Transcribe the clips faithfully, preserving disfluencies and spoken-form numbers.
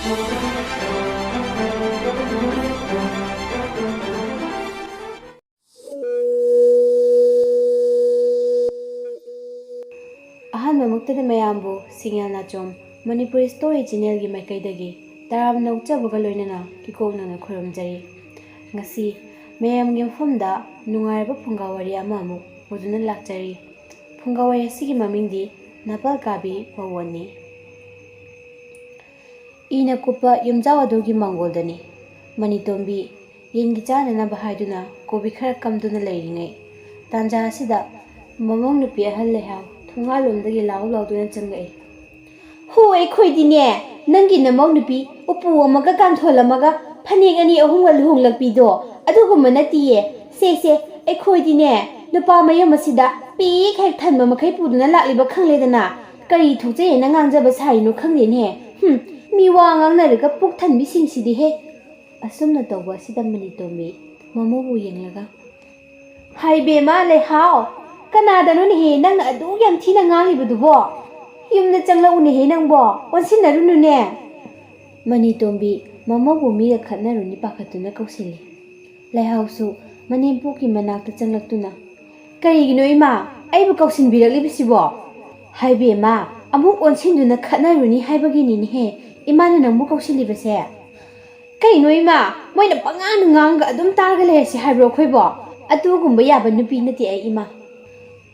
ꯑꯍꯥꯟꯕꯃꯛꯇꯗ ꯃꯌꯥꯝꯕꯨ ꯁꯤꯡꯌꯥ ꯅꯥꯆꯣꯝ ꯃꯅꯤꯄꯨꯔꯤ ꯁ꯭ꯇꯣꯔꯤ ꯆꯦꯅꯦꯜꯒꯤ ꯃꯥꯏꯀꯩꯗꯒꯤ ꯇꯔꯥꯝꯅ ꯑꯣꯛꯆꯕꯒ ꯂꯣꯏꯅꯅ ꯏꯀꯣꯛꯅꯅ ꯈꯨꯔꯨꯝꯖꯔꯤ꯫ ꯉꯁꯤ ꯃꯌꯥꯝꯒꯤ ꯃꯐꯝꯗ ꯅꯨꯡꯉꯥꯏꯔꯕ ꯐꯨꯡꯒꯥ ꯋꯥꯔꯤ ꯑꯃ ꯑꯃꯨꯛ ꯄꯨꯗꯨꯅ ꯂꯥꯛꯆꯔꯤ꯫ ꯐꯨꯡꯒꯥ ꯋꯥꯔꯤ ꯑꯁꯤꯒꯤ ꯃꯃꯤꯡꯗꯤ ꯅꯥꯄꯜ ꯀꯥꯕꯤ ꯃꯧ ꯑꯅꯤ꯫ ꯏꯅ ꯀꯨꯞꯄ ꯌꯨꯝꯖꯥꯎ ꯑꯗꯨꯒꯤ ꯃꯥꯡꯒꯣꯜꯗꯅꯤ꯫ ꯃꯅꯤꯇꯣꯝꯕꯤ ꯌꯦꯟꯒꯤ ꯆꯥꯅꯅꯕ ꯍꯥꯏꯗꯨꯅ ꯀꯣꯕꯤ ꯈꯔ ꯀꯝꯗꯨꯅ ꯂꯩꯔꯤꯉꯩ, ꯇꯥꯟꯖꯥ ꯑꯁꯤꯗ ꯃꯃꯧ ꯅꯨꯄꯤ ꯑꯍꯜ ꯂꯩꯍꯥꯎ ꯊꯣꯡꯒꯥꯜꯂꯣꯝꯗꯒꯤ ꯂꯥꯎ ꯂꯥꯎꯗꯨꯅ ꯆꯪꯂꯛꯏ꯫ "ꯍꯣ, ꯑꯩꯈꯣꯏꯗꯤꯅꯦ, ꯅꯪꯒꯤ ꯅꯃꯧ ꯅꯨꯄꯤ ꯎꯄꯨ ꯑꯃꯒ ꯀꯥꯡꯊꯣꯜ ꯑꯃꯒ ꯐꯅꯦꯛ ꯑꯅꯤ ꯑꯍꯨꯝꯒ ꯂꯨꯍꯣꯡꯂꯛꯄꯤꯗꯣ ꯑꯗꯨꯒꯨꯝꯕ ꯅꯠꯇꯤꯌꯦ꯫ ꯁꯦ, ꯁꯦ, ꯑꯩꯈꯣꯏꯗꯤꯅꯦ, ꯅꯨꯄꯥ ꯃꯌꯨꯝ ꯑꯁꯤꯗ ꯄꯤꯛ ꯍꯦꯛ ꯊꯟꯕ ꯃꯈꯩ ꯄꯨꯗꯨꯅ ꯂꯥꯛꯂꯤꯕ ꯈꯪꯂꯦꯗꯅ꯫ ꯀꯔꯤ ꯊꯣꯛꯆꯩ ꯍꯥꯏꯅ ꯉꯥꯡꯖꯕ ꯁꯥꯔꯤꯅꯣ ꯈꯪꯗꯦꯅꯦ꯫ ꯍꯨꯝ, ꯃꯤ ꯋꯥ ꯉꯥꯡꯅꯔꯒ ꯄꯨꯛ ꯊꯟꯕꯤꯁꯤꯡꯁꯤꯗꯤꯍꯦ!" ꯑꯁꯨꯝꯅ ꯇꯧꯕ ꯑꯁꯤꯗ ꯃꯅꯤꯇꯣꯝꯕꯤ ꯃꯃꯧꯕꯨ ꯌꯦꯡꯂꯒ, "ꯍꯥꯏ ꯕꯦꯝꯃ ꯂꯩꯍꯥꯎ, ꯀꯅꯥꯗꯅꯣꯅꯦꯍꯦ ꯅꯪꯅ ꯑꯗꯨꯛ ꯌꯥꯝ ꯊꯤꯅ ꯉꯥꯡꯂꯤꯕꯗꯨꯕꯣ? ꯌꯨꯝꯗ ꯆꯪꯂꯛꯎꯅꯦꯍꯦ ꯅꯪꯕꯣ, ꯑꯣꯟꯁꯤꯟꯅꯔꯨꯅꯨꯅꯦ!" ꯃꯅꯤꯇꯣꯝꯕꯤ ꯃꯃꯧꯕꯨ ꯃꯤꯒ ꯈꯠꯅꯔꯨꯅꯤ ꯄꯥꯈꯠꯇꯨꯅ ꯀꯧꯁꯤꯜꯂꯤ꯫ ꯂꯩꯍꯥꯎꯁꯨ ꯃꯅꯦꯝꯄꯣꯛꯀꯤ ꯃꯅꯥꯛꯇ ꯆꯪꯂꯛꯇꯨꯅ, "ꯀꯔꯤꯒꯤꯅꯣ ꯏꯃꯥ, ꯑꯩꯕꯨ ꯀꯧꯁꯤꯟꯕꯤꯔꯛꯂꯤꯕꯁꯤꯕꯣ? ꯍꯥꯏ ꯕꯦꯝꯃ, ꯑꯃꯨꯛ ꯑꯣꯟꯁꯤꯟꯗꯨꯅ ꯈꯠꯅꯔꯨꯅꯤ ꯍꯥꯏꯕꯒꯤꯅꯤꯅꯦꯍꯦ ꯏꯃꯥꯅ ꯅꯪꯕꯨ ꯀꯧꯁꯤꯜꯂꯤꯕꯁꯦ꯫ ꯀꯩꯅꯣ ꯏꯃꯥ, ꯃꯣꯏꯅ ꯄꯉꯥꯡꯗ ꯉꯥꯡꯉꯒ ꯑꯗꯨꯝ ꯇꯥꯔꯒ ꯂꯩꯔꯁꯤ ꯍꯥꯏꯕ꯭ꯔꯣ ꯑꯩꯈꯣꯏꯕꯣ? ꯑꯗꯨꯒꯨꯝꯕ ꯌꯥꯕ ꯅꯨꯄꯤ ꯅꯠꯇꯦ ꯑꯩ ꯏꯃꯥ꯫"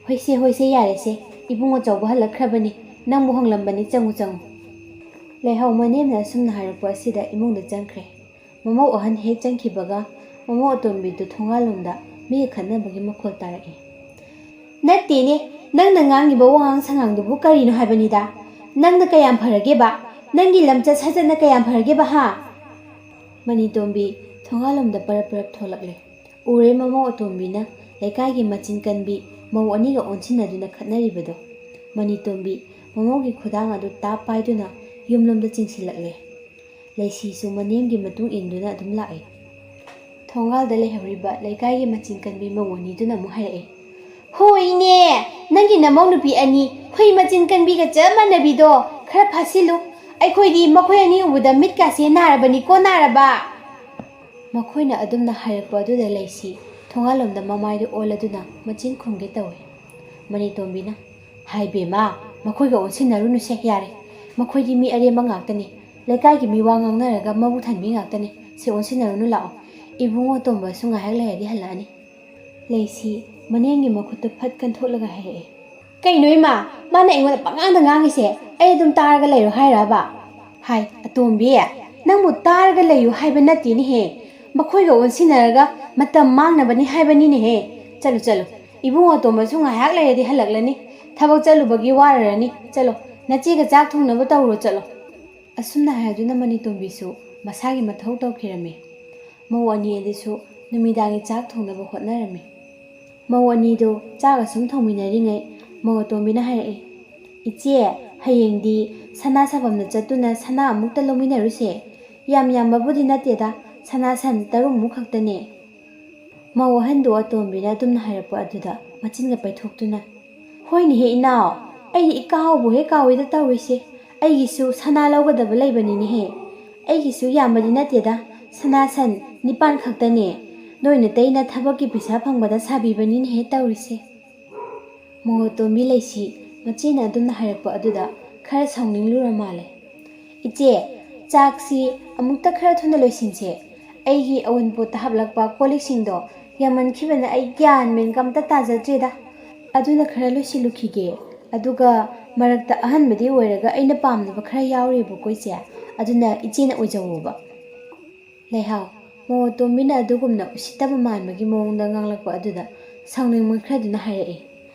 "ꯍꯣꯏꯁꯦ, ꯍꯣꯏꯁꯦ, ꯌꯥꯔꯦꯁꯦ, ꯏꯕꯨꯡ ꯑꯆꯧꯕ ꯍꯜꯂꯛꯈ꯭ꯔꯕꯅꯤ, ꯅꯪꯕꯨ ꯍꯪꯂꯝꯕꯅꯤ, ꯆꯪꯉꯨ, ꯆꯪꯉꯨ꯫" ꯂꯩꯍꯥꯎ ꯃꯅꯦꯝꯅ ꯑꯁꯨꯝꯅ ꯍꯥꯏꯔꯛꯄ ꯑꯁꯤꯗ ꯏꯃꯨꯡꯗ ꯆꯪꯈ꯭ꯔꯦ꯫ ꯃꯃꯧ ꯑꯍꯟ ꯍꯦꯛ ꯆꯪꯈꯤꯕꯒ ꯃꯃꯧ ꯑꯇꯣꯝꯕꯤꯗꯨ ꯊꯣꯡꯒꯥꯜꯂꯣꯝꯗ ꯃꯤꯒ ꯈꯠꯅꯕꯒꯤ ꯃꯈꯣꯜ ꯇꯥꯔꯛꯏ꯫ "ꯅꯠꯇꯦꯅꯦ, ꯅꯪꯅ ꯉꯥꯡꯉꯤꯕ ꯋꯥꯉꯥꯡ ꯁꯉꯥꯡꯗꯨꯕꯨ ꯀꯔꯤꯅꯣ ꯍꯥꯏꯕꯅꯤꯗ? ꯅꯪꯅ ꯀꯌꯥꯝ ꯐꯔꯒꯦꯕ? ꯅꯪꯒꯤ ꯂꯝꯆꯠ ꯁꯥꯖꯠꯅ ꯀꯌꯥꯝ ꯐꯔꯒꯦꯕ, ꯍꯥ?" ꯃꯅꯤꯇꯣꯝꯕꯤ ꯊꯣꯡꯒꯥꯜꯂꯣꯝꯗ ꯄꯔꯞ ꯄꯔꯞ ꯊꯣꯛꯂꯛꯂꯦ꯫ ꯎꯔꯦ ꯃꯃꯧ ꯑꯇꯣꯝꯕꯤꯅ ꯂꯩꯀꯥꯏꯒꯤ ꯃꯆꯤꯟ ꯀꯟꯕꯤ ꯃꯧ ꯑꯅꯤꯒ ꯑꯣꯟꯁꯤꯟꯅꯗꯨꯅ ꯈꯠꯅꯔꯤꯕꯗꯣ꯫ ꯃꯅꯤꯇꯣꯝꯕꯤ ꯃꯃꯧꯒꯤ ꯈꯨꯗꯥꯡ ꯑꯗꯨ ꯇꯥꯞ ꯄꯥꯏꯗꯨꯅ ꯌꯨꯝꯂꯣꯝꯗ ꯆꯤꯡꯁꯤꯜꯂꯛꯂꯦ꯫ ꯂꯩꯁꯤꯁꯨ ꯃꯅꯦꯝꯒꯤ ꯃꯇꯨꯡ ꯏꯟꯗꯨꯅ ꯑꯗꯨꯝ ꯂꯥꯛꯏ꯫ ꯊꯣꯡꯒꯥꯜꯗ ꯂꯩꯍꯧꯔꯤꯕ ꯂꯩꯀꯥꯏꯒꯤ ꯃꯆꯤꯟ ꯀꯟꯕꯤ ꯃꯧ ꯑꯅꯤꯗꯨꯅ ꯑꯃꯨꯛ ꯍꯥꯏꯔꯛꯏ, "ꯍꯣ ꯏꯅꯦ, ꯅꯪꯒꯤ ꯅꯃꯧ ꯅꯨꯄꯤ ꯑꯅꯤ ꯍꯨꯏ ꯃꯆꯤꯟ ꯀꯟꯕꯤꯒ ꯆꯞ ꯃꯥꯟꯅꯕꯤꯗꯣ ꯈꯔ ꯐꯥꯁꯤꯜꯂꯨ꯫ ꯑꯩꯈꯣꯏꯗꯤ ꯃꯈꯣꯏ ꯑꯅꯤ ꯎꯕꯗ ꯃꯤꯠꯀꯥꯁꯦ ꯅꯥꯔꯕꯅꯤꯀꯣ, ꯅꯥꯔꯕ!" ꯃꯈꯣꯏꯅ ꯑꯗꯨꯝꯅ ꯍꯥꯏꯔꯛꯄ ꯑꯗꯨꯗ ꯂꯩꯁꯤ ꯊꯣꯡꯒꯥꯜꯂꯣꯝꯗ ꯃꯃꯥꯏꯗꯨ ꯑꯣꯜꯂꯗꯨꯅ ꯃꯆꯤꯟ ꯈꯨꯝꯒꯦ ꯇꯧꯏ꯫ ꯃꯅꯤꯇꯣꯝꯕꯤꯅ, "ꯍꯥꯏ ꯕꯦꯝꯃ, ꯃꯈꯣꯏꯒ ꯑꯣꯟꯁꯤꯟꯅꯔꯨꯅꯨꯁꯦ, ꯌꯥꯔꯦ꯫ ꯃꯈꯣꯏꯗꯤ ꯃꯤ ꯑꯔꯦꯝꯕ ꯉꯥꯛꯇꯅꯤ꯫ ꯂꯩꯀꯥꯏꯒꯤ ꯃꯤ ꯋꯥ ꯉꯥꯡꯅꯔꯒ ꯃꯕꯨ ꯊꯟꯕꯤ ꯉꯥꯛꯇꯅꯤ꯫ ꯁꯦ, ꯑꯣꯟꯁꯤꯟꯅꯔꯨꯅꯨ, ꯂꯥꯛꯑꯣ꯫ ꯏꯕꯨꯡꯉꯣ ꯇꯣꯝꯕꯁꯨ ꯉꯥꯏꯍꯥꯛ ꯂꯩꯔꯗꯤ ꯍꯜꯂꯛꯑꯅꯤ꯫" ꯂꯩꯁꯤ ꯃꯅꯦꯝꯒꯤ ꯃꯈꯨꯠꯇꯨ ꯐꯠ ꯀꯟꯊꯣꯛꯂꯒ ꯍꯥꯏꯔꯛꯑꯦ꯫ "ꯀꯩꯅꯣ ꯏꯃꯥ, ꯃꯥꯅ ꯑꯩꯉꯣꯟꯗ ꯄꯉꯥꯡꯗ ꯉꯥꯡꯉꯤꯁꯦ? ꯑꯩ ꯑꯗꯨꯝ ꯇꯥꯔꯒ ꯂꯩꯔꯣ ꯍꯥꯏꯔꯕ?" "ꯍꯥꯏ, ꯑꯇꯣꯝꯕꯤ, ꯅꯪꯕꯨ ꯇꯥꯔꯒ ꯂꯩꯌꯨ ꯍꯥꯏꯕ ꯅꯠꯇꯦꯅꯦꯍꯦ꯫ ꯃꯈꯣꯏꯒ ꯑꯣꯟꯁꯤꯟꯅꯔꯒ ꯃꯇꯝ ꯃꯥꯡꯅꯕꯅꯤ ꯍꯥꯏꯕꯅꯤꯅꯦꯍꯦ꯫ ꯆꯠꯂꯨ, ꯆꯠꯂꯨ꯫ ꯏꯕꯨꯡꯉꯣ ꯑꯇꯣꯝꯕꯁꯨ ꯉꯥꯏꯍꯥꯛ ꯂꯩꯔꯗꯤ ꯍꯜꯂꯛꯂꯅꯤ꯫ ꯊꯕꯛ ꯆꯠꯂꯨꯕꯒꯤ ꯋꯥꯔꯔꯅꯤ꯫ ꯆꯠꯂꯣ, ꯅꯆꯦꯒ ꯆꯥꯛ ꯊꯣꯡꯅꯕ ꯇꯧꯔꯣ, ꯆꯠꯂꯣ꯫" ꯑꯁꯨꯝꯅ ꯍꯥꯏꯗꯨꯅ ꯃꯅꯤꯇꯣꯝꯕꯤꯁꯨ ꯃꯁꯥꯒꯤ ꯃꯊꯧ ꯇꯧꯈꯤꯔꯝꯃꯤ꯫ ꯃꯧ ꯑꯅꯤ ꯑꯗꯨꯁꯨ ꯅꯨꯃꯤꯗꯥꯡꯒꯤ ꯆꯥꯛ ꯊꯣꯡꯅꯕ ꯍꯣꯠꯅꯔꯝꯃꯤ꯫ ꯃꯧ ꯑꯅꯤꯗꯨ ꯆꯥꯛ ꯑꯁꯨꯝ ꯊꯣꯡꯃꯤꯟꯅꯔꯤꯉꯩ ꯃꯧ ꯑꯇꯣꯝꯕꯤꯅ ꯍꯥꯏꯔꯛꯏ, "ꯏꯆꯦ, ꯍꯌꯦꯡꯗꯤ ꯁꯅꯥ ꯁꯥꯐꯝꯗ ꯆꯠꯇꯨꯅ ꯁꯅꯥ ꯑꯃꯨꯛꯇ ꯂꯧꯃꯤꯟꯅꯔꯨꯁꯦ꯫ ꯌꯥꯝ ꯌꯥꯝꯕꯕꯨꯗꯤ ꯅꯠꯇꯦꯗ, ꯁꯅꯥ ꯁꯟ ꯇꯔꯨꯛꯃꯨꯛ ꯈꯛꯇꯅꯦ꯫" ꯃꯧ ꯑꯍꯟꯗꯨ ꯑꯇꯣꯝꯕꯤꯅ ꯑꯗꯨꯝꯅ ꯍꯥꯏꯔꯛꯄ ꯑꯗꯨꯗ ꯃꯆꯤꯟꯒ ꯄꯩꯊꯣꯛꯇꯨꯅ, "ꯍꯣꯏꯅꯦꯍꯦ ꯏꯅꯥꯎ, ꯑꯩꯗꯤ ꯏꯀꯥꯎꯕꯨ ꯍꯦꯛ ꯀꯥꯎꯏꯗ ꯇꯧꯔꯤꯁꯦ꯫ ꯑꯩꯒꯤꯁꯨ ꯁꯅꯥ ꯂꯧꯒꯗꯕ ꯂꯩꯕꯅꯤꯅꯦꯍꯦ꯫ ꯑꯩꯒꯤꯁꯨ ꯌꯥꯝꯕꯗꯤ ꯅꯠꯇꯦꯗ, ꯁꯅꯥ ꯁꯟ ꯅꯤꯄꯥꯟ ꯈꯛꯇꯅꯦ꯫ ꯅꯣꯏ ꯅꯇꯩꯅ ꯊꯕꯛꯀꯤ ꯄꯩꯁꯥ ꯐꯪꯕꯗ ꯁꯥꯕꯤꯕꯅꯤꯅꯦꯍꯦ ꯇꯧꯔꯤꯁꯦ꯫" ꯃꯣꯍꯣꯇꯣꯝꯕꯤ ꯂꯩꯁꯤ ꯃꯆꯦꯅ ꯑꯗꯨꯝꯅ ꯍꯥꯏꯔꯛꯄ ꯑꯗꯨꯗ ꯈꯔ ꯁꯥꯎꯅꯤꯡꯂꯨꯔ ꯃꯥꯜꯂꯦ꯫ "ꯏꯆꯦ, ꯆꯥꯛꯁꯤ ꯑꯃꯨꯛꯇ ꯈꯔ ꯊꯨꯅ ꯂꯣꯏꯁꯤꯟꯁꯦ꯫ ꯑꯩꯒꯤ ꯑꯋꯨꯟꯄꯣꯠꯇ ꯍꯥꯞꯂꯛꯄ ꯀꯣꯜ ꯂꯤꯛꯁꯤꯡꯗꯣ ꯌꯥꯝꯃꯟꯈꯤꯕꯅ ꯑꯩ ꯒ꯭ꯌꯥꯟ ꯃꯦꯟꯒ ꯑꯝꯇ ꯇꯥꯖꯗ꯭ꯔꯦꯗ꯫ ꯑꯗꯨꯅ ꯈꯔ ꯂꯣꯏꯁꯤꯜꯂꯨꯈꯤꯒꯦ꯫ ꯑꯗꯨꯒ ꯃꯔꯛꯇ ꯑꯍꯟꯕꯗꯤ ꯑꯣꯏꯔꯒ ꯑꯩꯅ ꯄꯥꯝꯗꯕ ꯈꯔ ꯌꯥꯎꯔꯤꯕꯀꯣ ꯏꯆꯦ, ꯑꯗꯨꯅ ꯏꯆꯦꯅ ꯑꯣꯏꯖꯧꯋꯣꯕ꯫" ꯂꯩꯍꯥꯎ, ꯃꯣꯍꯣꯇꯣꯝꯕꯤꯅ ꯑꯗꯨꯒꯨꯝꯅ ꯎꯁꯤꯠꯇꯕ ꯃꯥꯟꯕꯒꯤ ꯃꯑꯣꯡꯗ ꯉꯥꯡꯂꯛꯄ ꯑꯗꯨꯗ ꯁꯥꯎꯅꯤꯡꯃꯟꯈ꯭ꯔꯗꯨꯅ ꯍꯥꯏꯔꯛꯏ,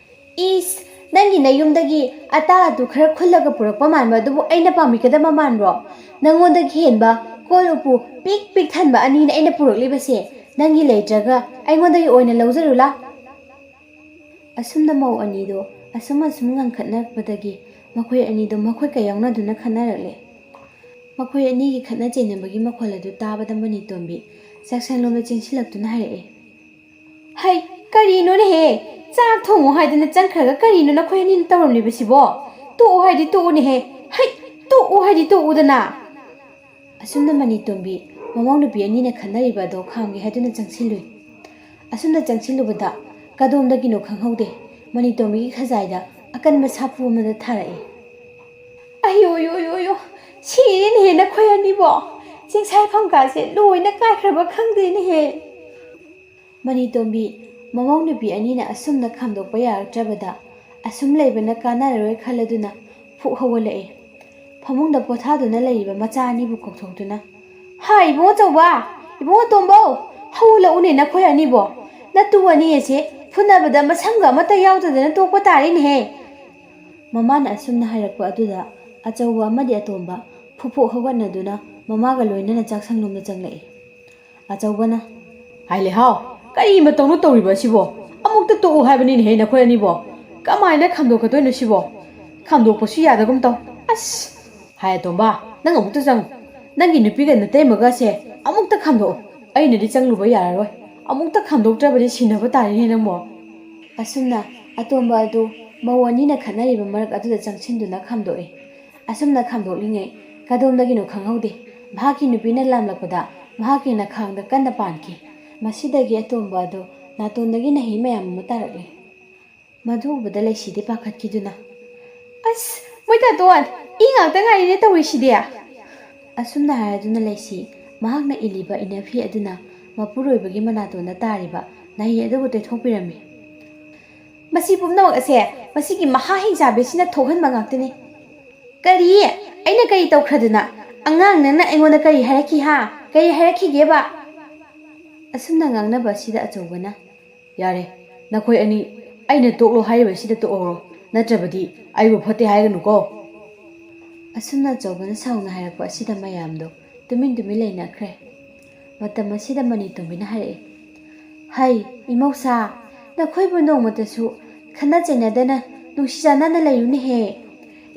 "ꯏꯁ, ꯅꯪꯒꯤ ꯅꯌꯨꯝꯗꯒꯤ ꯑꯇꯥ ꯑꯇꯨ ꯈꯔ ꯈꯨꯜꯂꯒ ꯄꯨꯔꯛꯄ ꯃꯥꯟꯕ ꯑꯗꯨꯕꯨ ꯑꯩꯅ ꯄꯥꯝꯃꯤꯒꯗꯕ ꯃꯥꯟꯕ꯭ꯔꯣ? ꯅꯪꯉꯣꯟꯗꯒꯤ ꯍꯦꯟꯕ ꯀꯣꯜ ꯎꯄꯨ ꯄꯤꯛ ꯄꯤꯛ ꯊꯟꯕ ꯑꯅꯤꯅ ꯑꯩꯅ ꯄꯨꯔꯛꯂꯤꯕꯁꯦ꯫ ꯅꯪꯒꯤ ꯂꯩꯇ꯭ꯔꯒ ꯑꯩꯉꯣꯟꯗꯒꯤ ꯑꯣꯏꯅ ꯂꯧꯖꯔꯨ ꯂꯥꯎ꯫" ꯑꯁꯨꯝꯅ ꯃꯧ ꯑꯅꯤꯗꯨ ꯑꯁꯨꯝ ꯑꯁꯨꯝ ꯉꯥꯡꯈꯠꯅꯔꯛꯄꯗꯒꯤ ꯃꯈꯣꯏ ꯑꯅꯤꯗꯨ ꯃꯈꯨꯠꯀ ꯌꯥꯎꯅꯗꯨꯅ ꯈꯠꯅꯔꯛꯂꯦ꯫ ꯃꯈꯣꯏ ꯑꯅꯤꯒꯤ ꯈꯠꯅ ꯆꯩꯅꯕꯒꯤ ꯃꯈꯣꯜ ꯑꯗꯨ ꯇꯥꯕꯗ ꯃꯅꯤꯇꯣꯝꯕꯤ ꯆꯥꯛꯁꯪꯂꯣꯝꯗ ꯆꯦꯟꯁꯤꯜꯂꯛꯇꯨꯅ ꯍꯥꯏꯔꯛꯑꯦ, "ꯍꯩ, ꯀꯔꯤꯅꯣꯅꯦꯍꯦ? ꯆꯥꯛ ꯊꯣꯡꯉꯣ ꯍꯥꯏꯗꯅ ꯆꯪꯈ꯭ꯔꯒ ꯀꯔꯤꯅꯣ ꯅꯈꯣꯏ ꯑꯅꯤꯅ ꯇꯧꯔꯝꯂꯤꯕꯁꯤꯕꯣ? ꯇꯣꯛꯑꯣ ꯍꯥꯏꯗꯤ ꯇꯣꯛꯎꯅꯦꯍꯦ꯫ ꯍꯩ!" ꯇꯣꯛꯎ ꯍꯥꯏꯗꯤ ꯇꯣꯛꯎꯗꯅ꯫ ꯑꯁꯨꯝꯅ ꯃꯅꯤꯇꯣꯝꯕꯤ ꯃꯃꯧ ꯅꯨꯄꯤ ꯑꯅꯤꯅ ꯈꯟꯅꯔꯤꯕ ꯑꯗꯣ ꯈꯥꯝꯒꯦ ꯍꯥꯏꯗꯨꯅ ꯆꯪꯁꯤꯜꯂꯨꯏ꯫ ꯑꯁꯨꯝꯅ ꯆꯪꯁꯤꯜꯂꯨꯕꯗ ꯀꯗꯣꯝꯗꯒꯤꯅꯣ ꯈꯪꯍꯧꯗꯦ, ꯃꯅꯤꯇꯣꯝꯕꯤꯒꯤ ꯈꯖꯥꯏꯗ ꯑꯀꯟꯕ ꯁꯥꯐꯨ ꯑꯃꯗ ꯊꯥꯔꯛꯏ꯫ "ꯑꯌꯣ ꯌꯣ ꯌꯣ ꯌꯣ, ꯁꯤꯔꯦꯅꯦꯍꯦ ꯅꯈꯣꯏ ꯑꯅꯤꯕꯣ! ꯆꯤꯡꯁꯥꯏ ꯐꯝꯀꯥꯁꯦ ꯂꯣꯏꯅ ꯀꯥꯏꯈ꯭ꯔꯕ ꯈꯪꯗꯦꯅꯦꯍꯦ!" ꯃꯅꯤꯇꯣꯝꯕꯤ ꯃꯃꯧ ꯅꯨꯄꯤ ꯑꯅꯤꯅ ꯑꯁꯨꯝꯅ ꯈꯥꯝꯗꯣꯛꯄ ꯌꯥꯔꯛꯇ꯭ꯔꯕꯗ ꯑꯁꯨꯝ ꯂꯩꯕꯅ ꯀꯥꯟꯅꯔꯔꯣꯏ ꯈꯜꯂꯗꯨꯅ ꯐꯨꯛ ꯍꯧꯒꯠꯂꯛꯏ꯫ ꯐꯃꯨꯡꯗ ꯄꯣꯊꯥꯗꯨꯅ ꯂꯩꯔꯤꯕ ꯃꯆꯥ ꯑꯅꯤꯕꯨ ꯀꯧꯊꯣꯛꯇꯨꯅ, "ꯍꯥ, ꯏꯕꯨꯡꯉꯣ ꯑꯆꯧꯕ, ꯏꯕꯨꯡꯉꯣ ꯇꯣꯝꯕꯧ, ꯍꯧꯒꯠꯂꯛꯎꯅꯦ ꯅꯈꯣꯏ ꯑꯅꯤꯕꯣ! ꯅꯇꯨ ꯑꯅꯤ ꯑꯁꯦ ꯐꯨꯅꯕꯗ ꯃꯁꯝꯒ ꯑꯃꯠꯇ ꯌꯥꯎꯗꯗꯅ ꯇꯣꯛꯄ ꯇꯥꯔꯦꯅꯦꯍꯦ!" ꯃꯃꯥꯅ ꯑꯁꯨꯝꯅ ꯍꯥꯏꯔꯛꯄ ꯑꯗꯨꯗ ꯑꯆꯧꯕ ꯑꯃꯗꯤ ꯑꯇꯣꯝꯕ ꯐꯨꯐꯨ ꯍꯧꯒꯠꯅꯗꯨꯅ ꯃꯃꯥꯒ ꯂꯣꯏꯅꯅ ꯆꯥꯛꯁꯪꯂꯣꯝꯗ ꯆꯪꯂꯛꯏ꯫ ꯑꯆꯧꯕꯅ, "ꯍꯥꯏ ꯂꯩꯍꯥꯎ, ꯀꯔꯤ ꯃꯇꯧꯅꯣ ꯇꯧꯔꯤꯕ ꯑꯁꯤꯕꯣ? ꯑꯃꯨꯛꯇ ꯇꯣꯛꯎ ꯍꯥꯏꯕꯅꯤꯅꯦꯍꯦ ꯅꯈꯣꯏ ꯑꯅꯤꯕꯣ꯫ ꯀꯃꯥꯏꯅ ꯈꯥꯝꯗꯣꯛꯀꯗꯣꯏꯅꯣ ꯁꯤꯕꯣ? ꯈꯥꯝꯗꯣꯛꯄꯁꯨ ꯌꯥꯗꯒꯨꯝ ꯇꯧ꯫ ꯑꯁ! ꯍꯥꯏ ꯑꯇꯣꯝꯕ, ꯅꯪ ꯑꯃꯨꯛꯇ ꯆꯪꯉꯨ꯫ ꯅꯪꯒꯤ ꯅꯨꯄꯤꯒ ꯅꯇꯩꯃꯒꯁꯦ ꯑꯃꯨꯛꯇ ꯈꯥꯝꯗꯣꯛꯎ꯫ ꯑꯩꯅꯗꯤ ꯆꯪꯂꯨꯕ ꯌꯥꯔꯔꯣꯏ꯫ ꯑꯃꯨꯛꯇ ꯈꯥꯝꯗꯣꯛꯇ꯭ꯔꯕꯗꯤ ꯁꯤꯟꯅꯕ ꯇꯥꯔꯦꯅꯦ ꯅꯪꯕꯣ꯫" ꯑꯁꯨꯝꯅ ꯑꯇꯣꯝꯕ ꯑꯗꯨ ꯃꯧ ꯑꯅꯤꯅ ꯈꯠꯅꯔꯤꯕ ꯃꯔꯛ ꯑꯗꯨꯗ ꯆꯪꯁꯤꯟꯗꯨꯅ ꯈꯥꯝꯗꯣꯛꯏ꯫ ꯑꯁꯨꯝꯅ ꯈꯥꯝꯗꯣꯛꯂꯤꯉꯩ ꯀꯗꯣꯝꯗꯒꯤꯅꯣ ꯈꯪꯍꯧꯗꯦ, ꯃꯍꯥꯛꯀꯤ ꯅꯨꯄꯤꯅ ꯂꯥꯝꯂꯛꯄꯗ ꯃꯍꯥꯛꯀꯤ ꯅꯈꯥꯡꯗ ꯀꯟꯅ ꯄꯥꯟꯈꯤ꯫ ꯃꯁꯤꯗꯒꯤ ꯑꯇꯣꯝꯕ ꯑꯗꯨ ꯅꯥꯇꯣꯟꯗꯒꯤ ꯅꯍꯤ ꯃꯌꯥꯝ ꯑꯃ ꯇꯥꯔꯛꯂꯤ꯫ ꯃꯗꯨ ꯎꯕꯗ ꯂꯩꯁꯤꯗꯤ ꯄꯥꯈꯠꯈꯤꯗꯨꯅ, "ꯑꯁ, ꯃꯣꯏ ꯇꯥꯇꯣꯟ, ꯏ ꯉꯥꯛꯇ ꯉꯥꯏꯔꯤꯅꯦ ꯇꯧꯔꯤꯁꯤꯗꯤ!" ꯑꯁꯨꯝꯅ ꯍꯥꯏꯔꯗꯨꯅ ꯂꯩꯁꯤ ꯃꯍꯥꯛꯅ ꯏꯜꯂꯤꯕ ꯏꯅꯐꯤ ꯑꯗꯨꯅ ꯃꯄꯨꯔꯣꯏꯕꯒꯤ ꯃꯅꯥꯇꯣꯟꯗ ꯇꯥꯔꯤꯕ ꯅꯍꯤ ꯑꯗꯨꯕꯨ ꯇꯩꯊꯣꯛꯄꯤꯔꯝꯃꯤ꯫ "ꯃꯁꯤ ꯄꯨꯝꯅꯃꯛ ꯑꯁꯦ ꯃꯁꯤꯒꯤ ꯃꯍꯥ ꯍꯤꯡꯆꯥꯕꯤꯁꯤꯅ ꯊꯣꯛꯍꯟꯕ ꯉꯥꯛꯇꯅꯤ꯫ ꯀꯔꯤ? ꯑꯩꯅ ꯀꯔꯤ ꯇꯧꯈ꯭ꯔꯗꯅ? ꯑꯉꯥꯡ ꯅꯪꯅ ꯑꯩꯉꯣꯟꯗ ꯀꯔꯤ ꯍꯥꯏꯔꯛꯈꯤ ꯍꯥ? ꯀꯔꯤ ꯍꯥꯏꯔꯛꯈꯤꯒꯦꯕ?" ꯑꯁꯨꯝꯅ ꯉꯥꯡꯅꯕ ꯑꯁꯤꯗ ꯑꯆꯧꯕꯅ, "ꯌꯥꯔꯦ, ꯅꯈꯣꯏ ꯑꯅꯤ ꯑꯩꯅ ꯇꯣꯛꯂꯣ ꯍꯥꯏꯔꯤꯕꯁꯤꯗ ꯇꯣꯛꯍꯧꯔꯣ, ꯅꯠꯇ꯭ꯔꯕꯗꯤ ꯑꯩꯕꯨ ꯐꯠꯇꯦ ꯍꯥꯏꯒꯅꯨꯀꯣ꯫" ꯑꯁꯨꯝꯅ ꯑꯆꯧꯕꯅ ꯁꯥꯎꯅ ꯍꯥꯏꯔꯛꯄ ꯑꯁꯤꯗ ꯃꯌꯥꯝꯗꯣ ꯇꯨꯃꯤꯟ ꯇꯨꯃꯤꯟ ꯂꯩꯅꯈ꯭ꯔꯦ꯫ ꯃꯇꯝ ꯑꯁꯤꯗ ꯃꯅꯤꯇꯣꯝꯕꯤꯅ ꯍꯥꯏꯔꯛꯏ, "ꯍꯩ, ꯏꯃꯧꯁꯥ, ꯅꯈꯣꯏꯕꯨ ꯅꯣꯡꯃꯇꯁꯨ ꯈꯠꯅ ꯆꯩꯅꯗꯅ ꯅꯨꯡꯁꯤ ꯆꯥꯟꯅꯅ ꯂꯩꯌꯨꯅꯦꯍꯦ꯫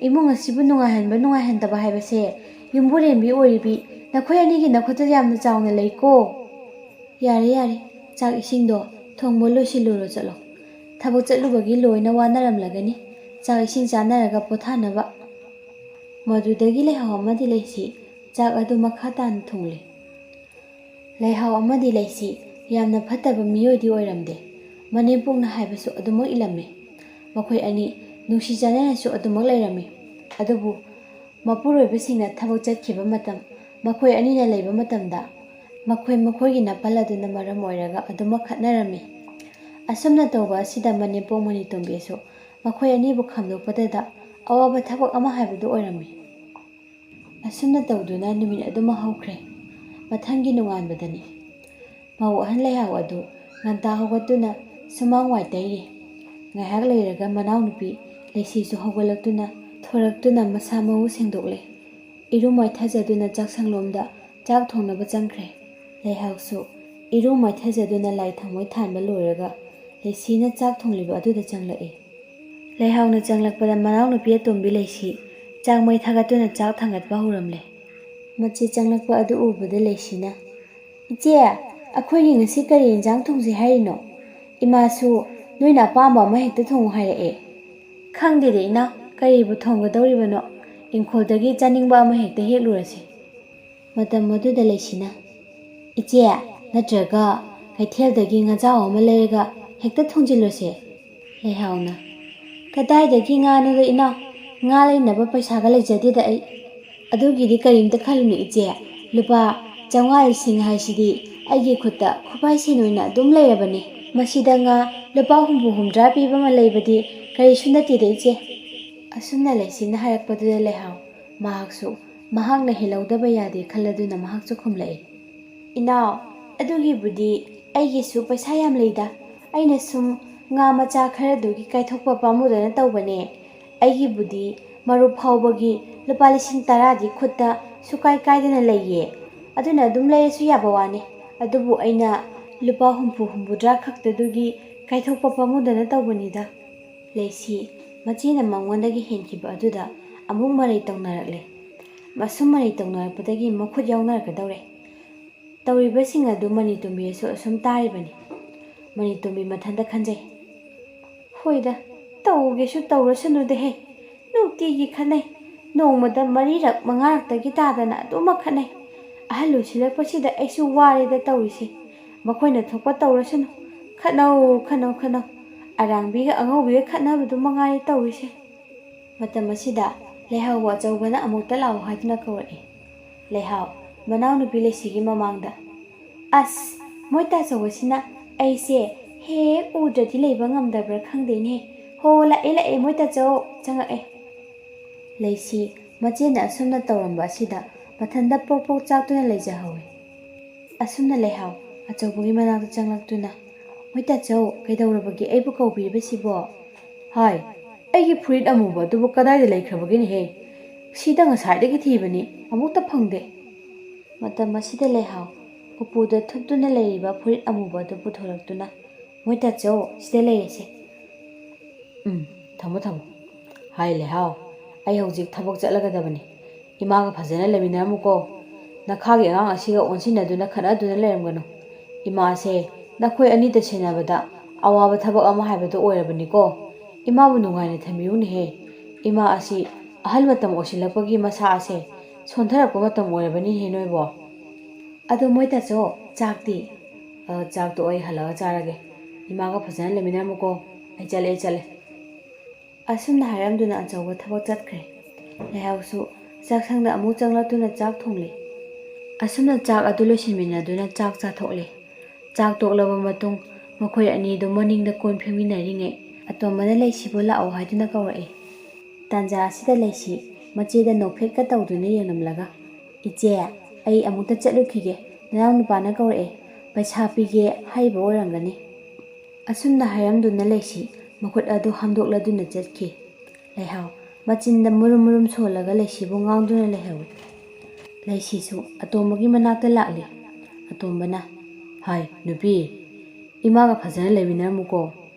ꯏꯃꯨꯡ ꯑꯁꯤꯕꯨ ꯅꯨꯡꯉꯥꯏꯍꯟꯕ ꯅꯨꯡꯉꯥꯏꯍꯟꯗꯕ ꯍꯥꯏꯕꯁꯦ ꯌꯨꯝꯕꯨꯔꯦꯝꯕꯤ ꯑꯣꯏꯔꯤꯕꯤ ꯅꯈꯣꯏ ꯑꯅꯤꯒꯤ ꯅꯈꯨꯠꯇ ꯌꯥꯝꯅ ꯆꯥꯎꯅ ꯂꯩꯀꯣ꯫ ꯌꯥꯔꯦ, ꯌꯥꯔꯦ, ꯆꯥꯛ ꯏꯁꯤꯡꯗꯣ ꯊꯣꯡꯕ ꯂꯣꯏꯁꯤꯜꯂꯨꯔꯣ ꯆꯠꯂꯣ꯫ ꯊꯕꯛ ꯆꯠꯂꯨꯕꯒꯤ ꯂꯣꯏꯅ ꯋꯥꯅꯔꯝꯂꯒꯅꯤ꯫ ꯆꯥꯛ ꯏꯁꯤꯡ ꯆꯥꯅꯔꯒ ꯄꯣꯊꯥꯅꯕ꯫" ꯃꯗꯨꯗꯒꯤ ꯂꯩꯍꯥꯎ ꯑꯃꯗꯤ ꯂꯩꯁꯤ ꯆꯥꯛ ꯑꯗꯨ ꯃꯈꯥ ꯇꯥꯅ ꯊꯣꯡꯂꯤ꯫ ꯂꯩꯍꯥꯎ ꯑꯃꯗꯤ ꯂꯩꯁꯤ ꯌꯥꯝꯅ ꯐꯠꯇꯕ ꯃꯤꯑꯣꯏꯗꯤ ꯑꯣꯏꯔꯝꯗꯦ꯫ ꯃꯅꯦꯝꯄꯣꯛꯅ ꯍꯥꯏꯕꯁꯨ ꯑꯗꯨꯃꯛ ꯏꯜꯂꯝꯃꯤ꯫ ꯃꯈꯣꯏ ꯑꯅꯤ ꯅꯨꯡꯁꯤ ꯆꯥꯟꯅꯅꯁꯨ ꯑꯗꯨꯃꯛ ꯂꯩꯔꯝꯃꯤ꯫ ꯑꯗꯨꯕꯨ ꯃꯄꯨꯔꯣꯏꯕꯁꯤꯡꯅ ꯊꯕꯛ ꯆꯠꯈꯤꯕ ꯃꯇꯝ, ꯃꯈꯣꯏ ꯑꯅꯤꯅ ꯂꯩꯕ ꯃꯇꯝꯗ ꯃꯈꯣꯏ ꯃꯈꯣꯏꯒꯤ ꯅꯥꯄꯜ ꯑꯗꯨꯅ ꯃꯔꯝ ꯑꯣꯏꯔꯒ ꯑꯗꯨꯃꯛ ꯈꯠꯅꯔꯝꯃꯤ꯫ ꯑꯁꯨꯝꯅ ꯇꯧꯕ ꯑꯁꯤꯗ ꯃꯅꯦꯝꯄꯣꯛ ꯃꯅꯤꯇꯣꯝꯕꯤꯁꯨ ꯃꯈꯣꯏ ꯑꯅꯤꯕꯨ ꯈꯥꯝꯗꯣꯛꯄꯗꯗ ꯑꯋꯥꯕ ꯊꯕꯛ ꯑꯃ ꯍꯥꯏꯕꯗꯨ ꯑꯣꯏꯔꯝꯃꯤ꯫ ꯑꯁꯨꯝꯅ ꯇꯧꯗꯨꯅ ꯅꯨꯃꯤꯠ ꯑꯗꯨꯃ ꯍꯧꯈ꯭ꯔꯦ꯫ ꯃꯊꯪꯒꯤ ꯅꯣꯡꯉꯥꯟꯕꯗꯅꯤ꯫ ꯃꯧ ꯑꯍꯟ ꯂꯩꯍꯥꯎ ꯑꯗꯨ ꯉꯟꯇꯥ ꯍꯧꯒꯠꯇꯨꯅ ꯁꯨꯃꯥꯡ ꯋꯥꯏ ꯇꯩꯔꯤ꯫ ꯉꯥꯏꯍꯥꯛ ꯂꯩꯔꯒ ꯃꯅꯥꯎꯅꯨꯄꯤ ꯂꯩꯁꯤꯁꯨ ꯍꯧꯒꯠꯂꯛꯇꯨꯅ ꯊꯣꯔꯛꯇꯨꯅ ꯃꯁꯥ ꯃꯎ ꯁꯦꯡꯗꯣꯛꯂꯦ꯫ ꯏꯔꯨ ꯃꯥꯏꯊꯖꯗꯨꯅ ꯆꯥꯛꯁꯪꯂꯣꯝꯗ ꯆꯥꯛ ꯊꯣꯡꯅꯕ ꯆꯪꯈ꯭ꯔꯦ꯫ ꯂꯩꯍꯥꯎꯁꯨ ꯏꯔꯨ ꯃꯥꯏꯊꯖꯗꯨꯅ ꯂꯥꯏ ꯊꯥꯎꯃꯩ ꯊꯥꯟꯕ ꯂꯣꯏꯔꯒ ꯂꯩꯁꯤꯅ ꯆꯥꯛ ꯊꯣꯡꯂꯤꯕ ꯑꯗꯨꯗ ꯆꯪꯂꯛꯏ꯫ ꯂꯩꯍꯥꯎꯅ ꯆꯪꯂꯛꯄꯗ ꯃꯅꯥꯎꯅꯨꯄꯤ ꯑꯇꯣꯝꯕꯤ ꯂꯩꯁꯤ ꯆꯥꯛ ꯃꯩ ꯊꯥꯒꯠꯇꯨꯅ ꯆꯥꯛ ꯊꯥꯡꯒꯠꯄ ꯍꯧꯔꯝꯂꯦ꯫ ꯃꯆꯦ ꯆꯪꯂꯛꯄ ꯑꯗꯨ ꯎꯕꯗ ꯂꯩꯁꯤꯅ, "ꯏꯆꯦ, ꯑꯩꯈꯣꯏꯒꯤ ꯉꯁꯤ ꯀꯔꯤ ꯏꯟꯖꯥꯡ ꯊꯣꯡꯁꯤ ꯍꯥꯏꯔꯤꯅꯣ? ꯏꯃꯥꯁꯨ ꯅꯣꯏꯅ ꯑꯄꯥꯝꯕ ꯑꯃ ꯍꯦꯛꯇ ꯊꯣꯡꯉꯨ ꯍꯥꯏꯔꯛꯑꯦ꯫" "ꯈꯪꯗꯦꯗ ꯏꯅꯥꯎ, ꯀꯔꯤꯕꯨ ꯊꯣꯡꯒꯗꯧꯔꯤꯕꯅꯣ? ꯏꯪꯈꯣꯜꯗꯒꯤ ꯆꯥꯅꯤꯡꯕ ꯑꯃ ꯍꯦꯛꯇ ꯍꯦꯛꯂꯨꯔꯁꯤ꯫" ꯃꯇꯝ ꯑꯗꯨꯗ ꯂꯩꯁꯤꯅ, "ꯏꯆꯦ, ꯅꯠꯇ꯭ꯔꯒ ꯀꯩꯊꯦꯜꯗꯒꯤ ꯉꯥꯖꯥꯎ ꯑꯃ ꯂꯩꯔꯒ ꯍꯦꯛꯇ ꯊꯣꯡꯖꯤꯜꯂꯨꯁꯦ꯫" ꯂꯩꯍꯥꯎꯅ, "ꯀꯗꯥꯏꯗꯒꯤ ꯉꯥꯅꯣꯗ ꯏꯅꯥꯎ? ꯉꯥ ꯂꯩꯅꯕ ꯄꯩꯁꯥꯒ ꯂꯩꯖꯗꯦꯗ ꯑꯩ꯫" "ꯑꯗꯨꯒꯤꯗꯤ ꯀꯔꯤꯝꯇ ꯈꯜꯂꯨꯅꯨ ꯏꯆꯦ, ꯂꯨꯄꯥ ꯆꯥꯝꯃꯉꯥ ꯂꯤꯁꯤꯡ ꯍꯥꯏꯁꯤꯗꯤ ꯑꯩꯒꯤ ꯈꯨꯠꯇ ꯈꯨꯠꯄꯥꯏ ꯁꯦꯟ ꯑꯣꯏꯅ ꯑꯗꯨꯝ ꯂꯩꯔꯕꯅꯤ꯫ ꯃꯁꯤꯗ ꯉꯥ ꯂꯨꯄꯥ ꯍꯨꯝꯐꯨ ꯍꯨꯝꯗ꯭ꯔꯥ ꯄꯤꯕ ꯑꯃ ꯂꯩꯕꯗꯤ ꯀꯔꯤꯁꯨ ꯅꯠꯇꯦꯗ ꯏꯆꯦ꯫" ꯑꯁꯨꯝꯅ ꯂꯩꯁꯤꯅ ꯍꯥꯏꯔꯛꯄꯗꯨꯗ ꯂꯩꯍꯥꯎ ꯃꯍꯥꯛꯁꯨ ꯃꯍꯥꯛꯅ ꯍꯦꯜꯍꯧꯗꯕ ꯌꯥꯗꯦ ꯈꯜꯂꯗꯨꯅ ꯃꯍꯥꯛꯁꯨ ꯈꯨꯝꯂꯛꯏ, "ꯏꯅꯥꯎ, ꯑꯗꯨꯒꯤꯕꯨꯗꯤ ꯑꯩꯒꯤꯁꯨ ꯄꯩꯁꯥ ꯌꯥꯝ ꯂꯩꯗ꯫ ꯑꯩꯅ ꯁꯨꯝ ꯉꯥ ꯃꯆꯥ ꯈꯔꯗꯨꯒꯤ ꯀꯥꯏꯊꯣꯛꯄ ꯄꯥꯝꯃꯨꯗꯅ ꯇꯧꯕꯅꯦ꯫ ꯑꯩꯒꯤꯕꯨꯗꯤ ꯃꯔꯨꯞ ꯐꯥꯎꯕꯒꯤ ꯂꯨꯄꯥ ꯂꯤꯁꯤꯡ ꯇꯔꯥꯗꯤ ꯈꯨꯠꯇ ꯁꯨꯀꯥꯏ ꯀꯥꯏꯗꯅ ꯂꯩꯌꯦ꯫ ꯑꯗꯨꯅ ꯑꯗꯨꯝ ꯂꯩꯔꯁꯨ ꯌꯥꯕ ꯋꯥꯅꯤ꯫ ꯑꯗꯨꯕꯨ ꯑꯩꯅ ꯂꯨꯄꯥ ꯍꯨꯝꯐꯨ ꯍꯨꯝꯐꯨꯇꯔꯥ ꯈꯛꯇꯗꯨꯒꯤ ꯀꯥꯏꯊꯣꯛꯄ ꯄꯥꯝꯃꯨꯗꯅ ꯇꯧꯕꯅꯤꯗ꯫" ꯂꯩꯁꯤ ꯃꯆꯦꯅ ꯃꯉꯣꯟꯗꯒꯤ ꯍꯦꯟꯈꯤꯕ ꯑꯗꯨꯗ ꯑꯃꯨꯛ ꯃꯔꯩ ꯇꯧꯅꯔꯛꯂꯦ꯫ ꯃꯁꯨꯝ ꯃꯔꯩ ꯇꯧꯅꯔꯛꯄꯗꯒꯤ ꯃꯈꯨꯠ ꯌꯥꯎꯅꯔꯛꯀꯗꯧꯔꯦ꯫ ꯇꯧꯔꯤꯕꯁꯤꯡ ꯑꯗꯨ ꯃꯅꯤꯇꯣꯝꯕꯤꯁꯨ ꯑꯁꯨꯝ ꯇꯥꯔꯤꯕꯅꯤ꯫ ꯃꯅꯤꯇꯣꯝꯕꯤ ꯃꯊꯟꯇ ꯈꯟꯖꯩ, "ꯍꯣꯏꯗ, ꯇꯧꯒꯦꯁꯨ ꯇꯧꯔꯁꯅꯨꯗꯍꯦ, ꯅꯨꯡꯇꯤꯒꯤ ꯈꯠꯅꯩ꯫ ꯅꯣꯡꯃꯗ ꯃꯔꯤꯔꯛ ꯃꯉꯥꯔꯛꯇꯒꯤ ꯇꯥꯗꯅ ꯑꯗꯨꯃꯛ ꯈꯠꯅꯩ꯫ ꯑꯍꯜ ꯑꯣꯏꯁꯤꯜꯂꯛꯄꯁꯤꯗ ꯑꯩꯁꯨ ꯋꯥꯔꯦꯗ ꯇꯧꯔꯤꯁꯦ꯫ ꯃꯈꯣꯏꯅ ꯊꯣꯛꯄ ꯇꯧꯔꯁꯅꯨ꯫ ꯈꯠꯅꯧ, ꯈꯠꯅꯧ, ꯈꯠꯅꯧ꯫ ꯑꯔꯥꯡꯕꯤꯒ ꯑꯉꯧꯕꯤꯒ ꯈꯠꯅꯕꯗꯨ ꯃꯉꯥꯏꯔꯦ ꯇꯧꯔꯤꯁꯦ꯫ ꯃꯇꯝ ꯑꯁꯤꯗ ꯂꯩꯍꯥꯎꯕ ꯑꯆꯧꯕꯅ ꯑꯃꯨꯛꯇ ꯂꯥꯛꯑꯣ ꯍꯥꯏꯗꯨꯅ ꯀꯧꯔꯛꯏ꯫ ꯂꯩꯍꯥꯎ, ꯃꯅꯥꯎꯅꯨꯄꯤ ꯂꯩꯁꯤꯒꯤ ꯃꯃꯥꯡꯗ꯫ "ꯑꯁ, ꯃꯣꯏ ꯇꯥꯆꯧꯕꯁꯤꯅ ꯑꯩꯁꯦ ꯍꯦꯛ ꯎꯗ꯭ꯔꯗꯤ ꯂꯩꯕ ꯉꯝꯗꯕ꯭ꯔꯥ ꯈꯪꯗꯦꯅꯦ꯫ ꯍꯣ, ꯂꯥꯛꯑꯦ, ꯂꯥꯛꯑꯦ, ꯃꯣꯏ ꯇꯥꯆꯧ ꯆꯪꯉꯛꯑꯦ꯫" ꯂꯩꯁꯤ ꯃꯆꯦꯅ ꯑꯁꯨꯝꯅ ꯇꯧꯔꯝꯕ ꯑꯁꯤꯗ ꯃꯊꯟꯇ ꯄ꯭ꯔꯣꯛ ꯄ꯭ꯔꯣꯛ ꯆꯥꯛꯇꯨꯅ ꯂꯩꯖꯍꯧꯋꯤ꯫ ꯑꯁꯨꯝꯅ ꯂꯩꯍꯥꯎ ꯑꯆꯧꯕꯒꯤ ꯃꯅꯥꯛꯇ ꯆꯪꯂꯛꯇꯨꯅ, "ꯃꯣꯏ ꯇꯥꯆꯧ, ꯀꯩꯗꯧꯔꯕꯒꯦ? ꯑꯩꯕꯨ ꯀꯧꯕꯤꯔꯤꯕꯁꯤꯕꯣ?" "ꯍꯥꯏ, ꯑꯩꯒꯤ ꯐꯨꯔꯤꯠ ꯑꯃꯨꯕ ꯑꯗꯨꯕꯨ ꯀꯗꯥꯏꯗ ꯂꯩꯈ꯭ꯔꯕꯒꯦꯅꯦꯍꯦ? ꯁꯤꯗ ꯉꯁꯥꯏꯗꯒꯤ ꯊꯤꯕꯅꯤ, ꯑꯃꯨꯛꯇ ꯐꯪꯗꯦ꯫" ꯃꯇꯝ ꯑꯁꯤꯗ ꯂꯩꯍꯥꯎ ꯎꯄꯨꯗ ꯊꯨꯞꯇꯨꯅ ꯂꯩꯔꯤꯕ ꯐꯨꯔꯤꯠ ꯑꯃꯨꯕ ꯑꯗꯨ ꯄꯨꯊꯣꯔꯛꯇꯨꯅ, "ꯃꯣꯏ ꯇꯥꯆꯧ, ꯁꯤꯗ ꯂꯩꯔꯦꯁꯦ꯫" "ꯎꯝ, ꯊꯝꯃꯣ, ꯊꯝꯃꯣ꯫ ꯍꯥꯏ ꯂꯩꯍꯥꯎ, ꯑꯩ ꯍꯧꯖꯤꯛ ꯊꯕꯛ ꯆꯠꯂꯒꯗꯕꯅꯤ꯫ ꯏꯃꯥꯒ ꯐꯖꯅ ꯂꯩꯃꯤꯟꯅꯔꯝꯃꯨꯀꯣ꯫ ꯅꯈꯥꯒꯤ ꯑꯉꯥꯡ ꯑꯁꯤꯒ ꯑꯣꯟꯁꯤꯟꯅꯗꯨꯅ ꯈꯠꯅꯗꯨꯅ ꯂꯩꯔꯝꯒꯅꯨ꯫ ꯏꯃꯥꯁꯦ ꯅꯈꯣꯏ ꯑꯅꯤꯇ ꯁꯦꯟꯅꯕꯗ ꯑꯋꯥꯕ ꯊꯕꯛ ꯑꯃ ꯍꯥꯏꯕꯗꯣ ꯑꯣꯏꯔꯕꯅꯤꯀꯣ꯫ ꯏꯃꯥꯕꯨ ꯅꯨꯡꯉꯥꯏꯅ ꯊꯝꯕꯤꯌꯨꯅꯦꯍꯦ꯫ ꯏꯃꯥ ꯑꯁꯤ ꯑꯍꯜ ꯃꯇꯝ ꯑꯣꯏꯁꯤꯜꯂꯛꯄꯒꯤ ꯃꯁꯥ ꯑꯁꯦ ꯁꯣꯟꯊꯔꯛꯄ ꯃꯇꯝ ꯑꯣꯏꯔꯕꯅꯤꯍꯦ ꯅꯣꯏꯕꯣ꯫" "ꯑꯗꯣ ꯃꯣꯏ ꯇꯥꯆꯧ, ꯆꯥꯛꯇꯤ?" "ꯑ, ꯆꯥꯛꯇꯣ ꯑꯩ ꯍꯜꯂꯛꯑ ꯆꯥꯔꯒꯦ꯫ ꯏꯃꯥꯒ ꯐꯖꯅ ꯂꯩꯃꯤꯟꯅꯔꯝꯃꯨꯀꯣ꯫ ꯑꯩ ꯆꯠꯂꯦ, ꯑꯩ ꯆꯠꯂꯦ꯫" ꯑꯁꯨꯝꯅ ꯍꯥꯏꯔꯝꯗꯨꯅ ꯑꯆꯧꯕ ꯊꯕꯛ ꯆꯠꯈ꯭ꯔꯦ꯫ ꯂꯩꯍꯥꯎꯁꯨ ꯆꯥꯛꯁꯪꯗ ꯑꯃꯨꯛ ꯆꯪꯂꯛꯇꯨꯅ ꯆꯥꯛ ꯊꯣꯡꯂꯦ꯫ ꯑꯁꯨꯝꯅ ꯆꯥꯛ ꯑꯗꯨ ꯂꯣꯏꯁꯤꯟꯃꯤꯟꯅꯗꯨꯅ ꯆꯥꯛ ꯆꯥꯊꯣꯛꯂꯦ꯫ ꯆꯥꯛ ꯇꯣꯛꯂꯕ ꯃꯇꯨꯡ ꯃꯈꯣꯏ ꯑꯅꯤꯗꯨ ꯃꯅꯤꯡꯗ ꯀꯣꯟ ꯐꯦꯡꯃꯤꯟꯅꯔꯤꯉꯩ ꯑꯇꯣꯝꯕꯅ ꯂꯩꯁꯤꯕꯨ ꯂꯥꯛꯑꯣ ꯍꯥꯏꯗꯨꯅ ꯀꯧꯔꯛꯏ꯫ ꯇꯥꯟꯖꯥ ꯑꯁꯤꯗ ꯂꯩꯁꯤ ꯃꯆꯦꯗ ꯅꯣꯛꯐꯦꯠꯀ ꯇꯧꯗꯨꯅ ꯌꯦꯡꯂꯝꯂꯒ, "ꯏꯆꯦ, ꯑꯩ ꯑꯃꯨꯛꯇ ꯆꯠꯂꯨꯈꯤꯒꯦ, ꯅꯅꯥꯎ ꯅꯨꯄꯥꯅ ꯀꯧꯔꯛꯑꯦ, ꯄꯩꯁꯥ ꯄꯤꯒꯦ ꯍꯥꯏꯕ ꯑꯣꯏꯔꯝꯒꯅꯤ꯫" ꯑꯁꯨꯝꯅ ꯍꯥꯏꯔꯝꯗꯨꯅ ꯂꯩꯁꯤ ꯃꯈꯨꯠ ꯑꯗꯨ ꯍꯥꯝꯗꯣꯛꯂꯗꯨꯅ ꯆꯠꯈꯤ꯫ ꯂꯩꯍꯥꯎ ꯃꯆꯤꯟꯗ ꯃꯨꯔꯨꯝ ꯃꯨꯔꯨꯝ ꯁꯣꯜꯂꯒ ꯂꯩꯁꯤꯕꯨ ꯉꯥꯡꯗꯨꯅ ꯂꯩꯍꯧꯏ꯫ ꯂꯩꯁꯤꯁꯨ ꯑꯇꯣꯝꯕꯒꯤ ꯃꯅꯥꯛꯇ ꯂꯥꯛꯂꯤ꯫ ꯑꯇꯣꯝꯕꯅ, "ꯍꯥꯏ, ꯅꯨꯄꯤ, ꯏꯃꯥꯒ ꯐꯖꯅ ꯂꯩꯃꯤꯟꯅꯔꯝꯃꯨꯀꯣ꯫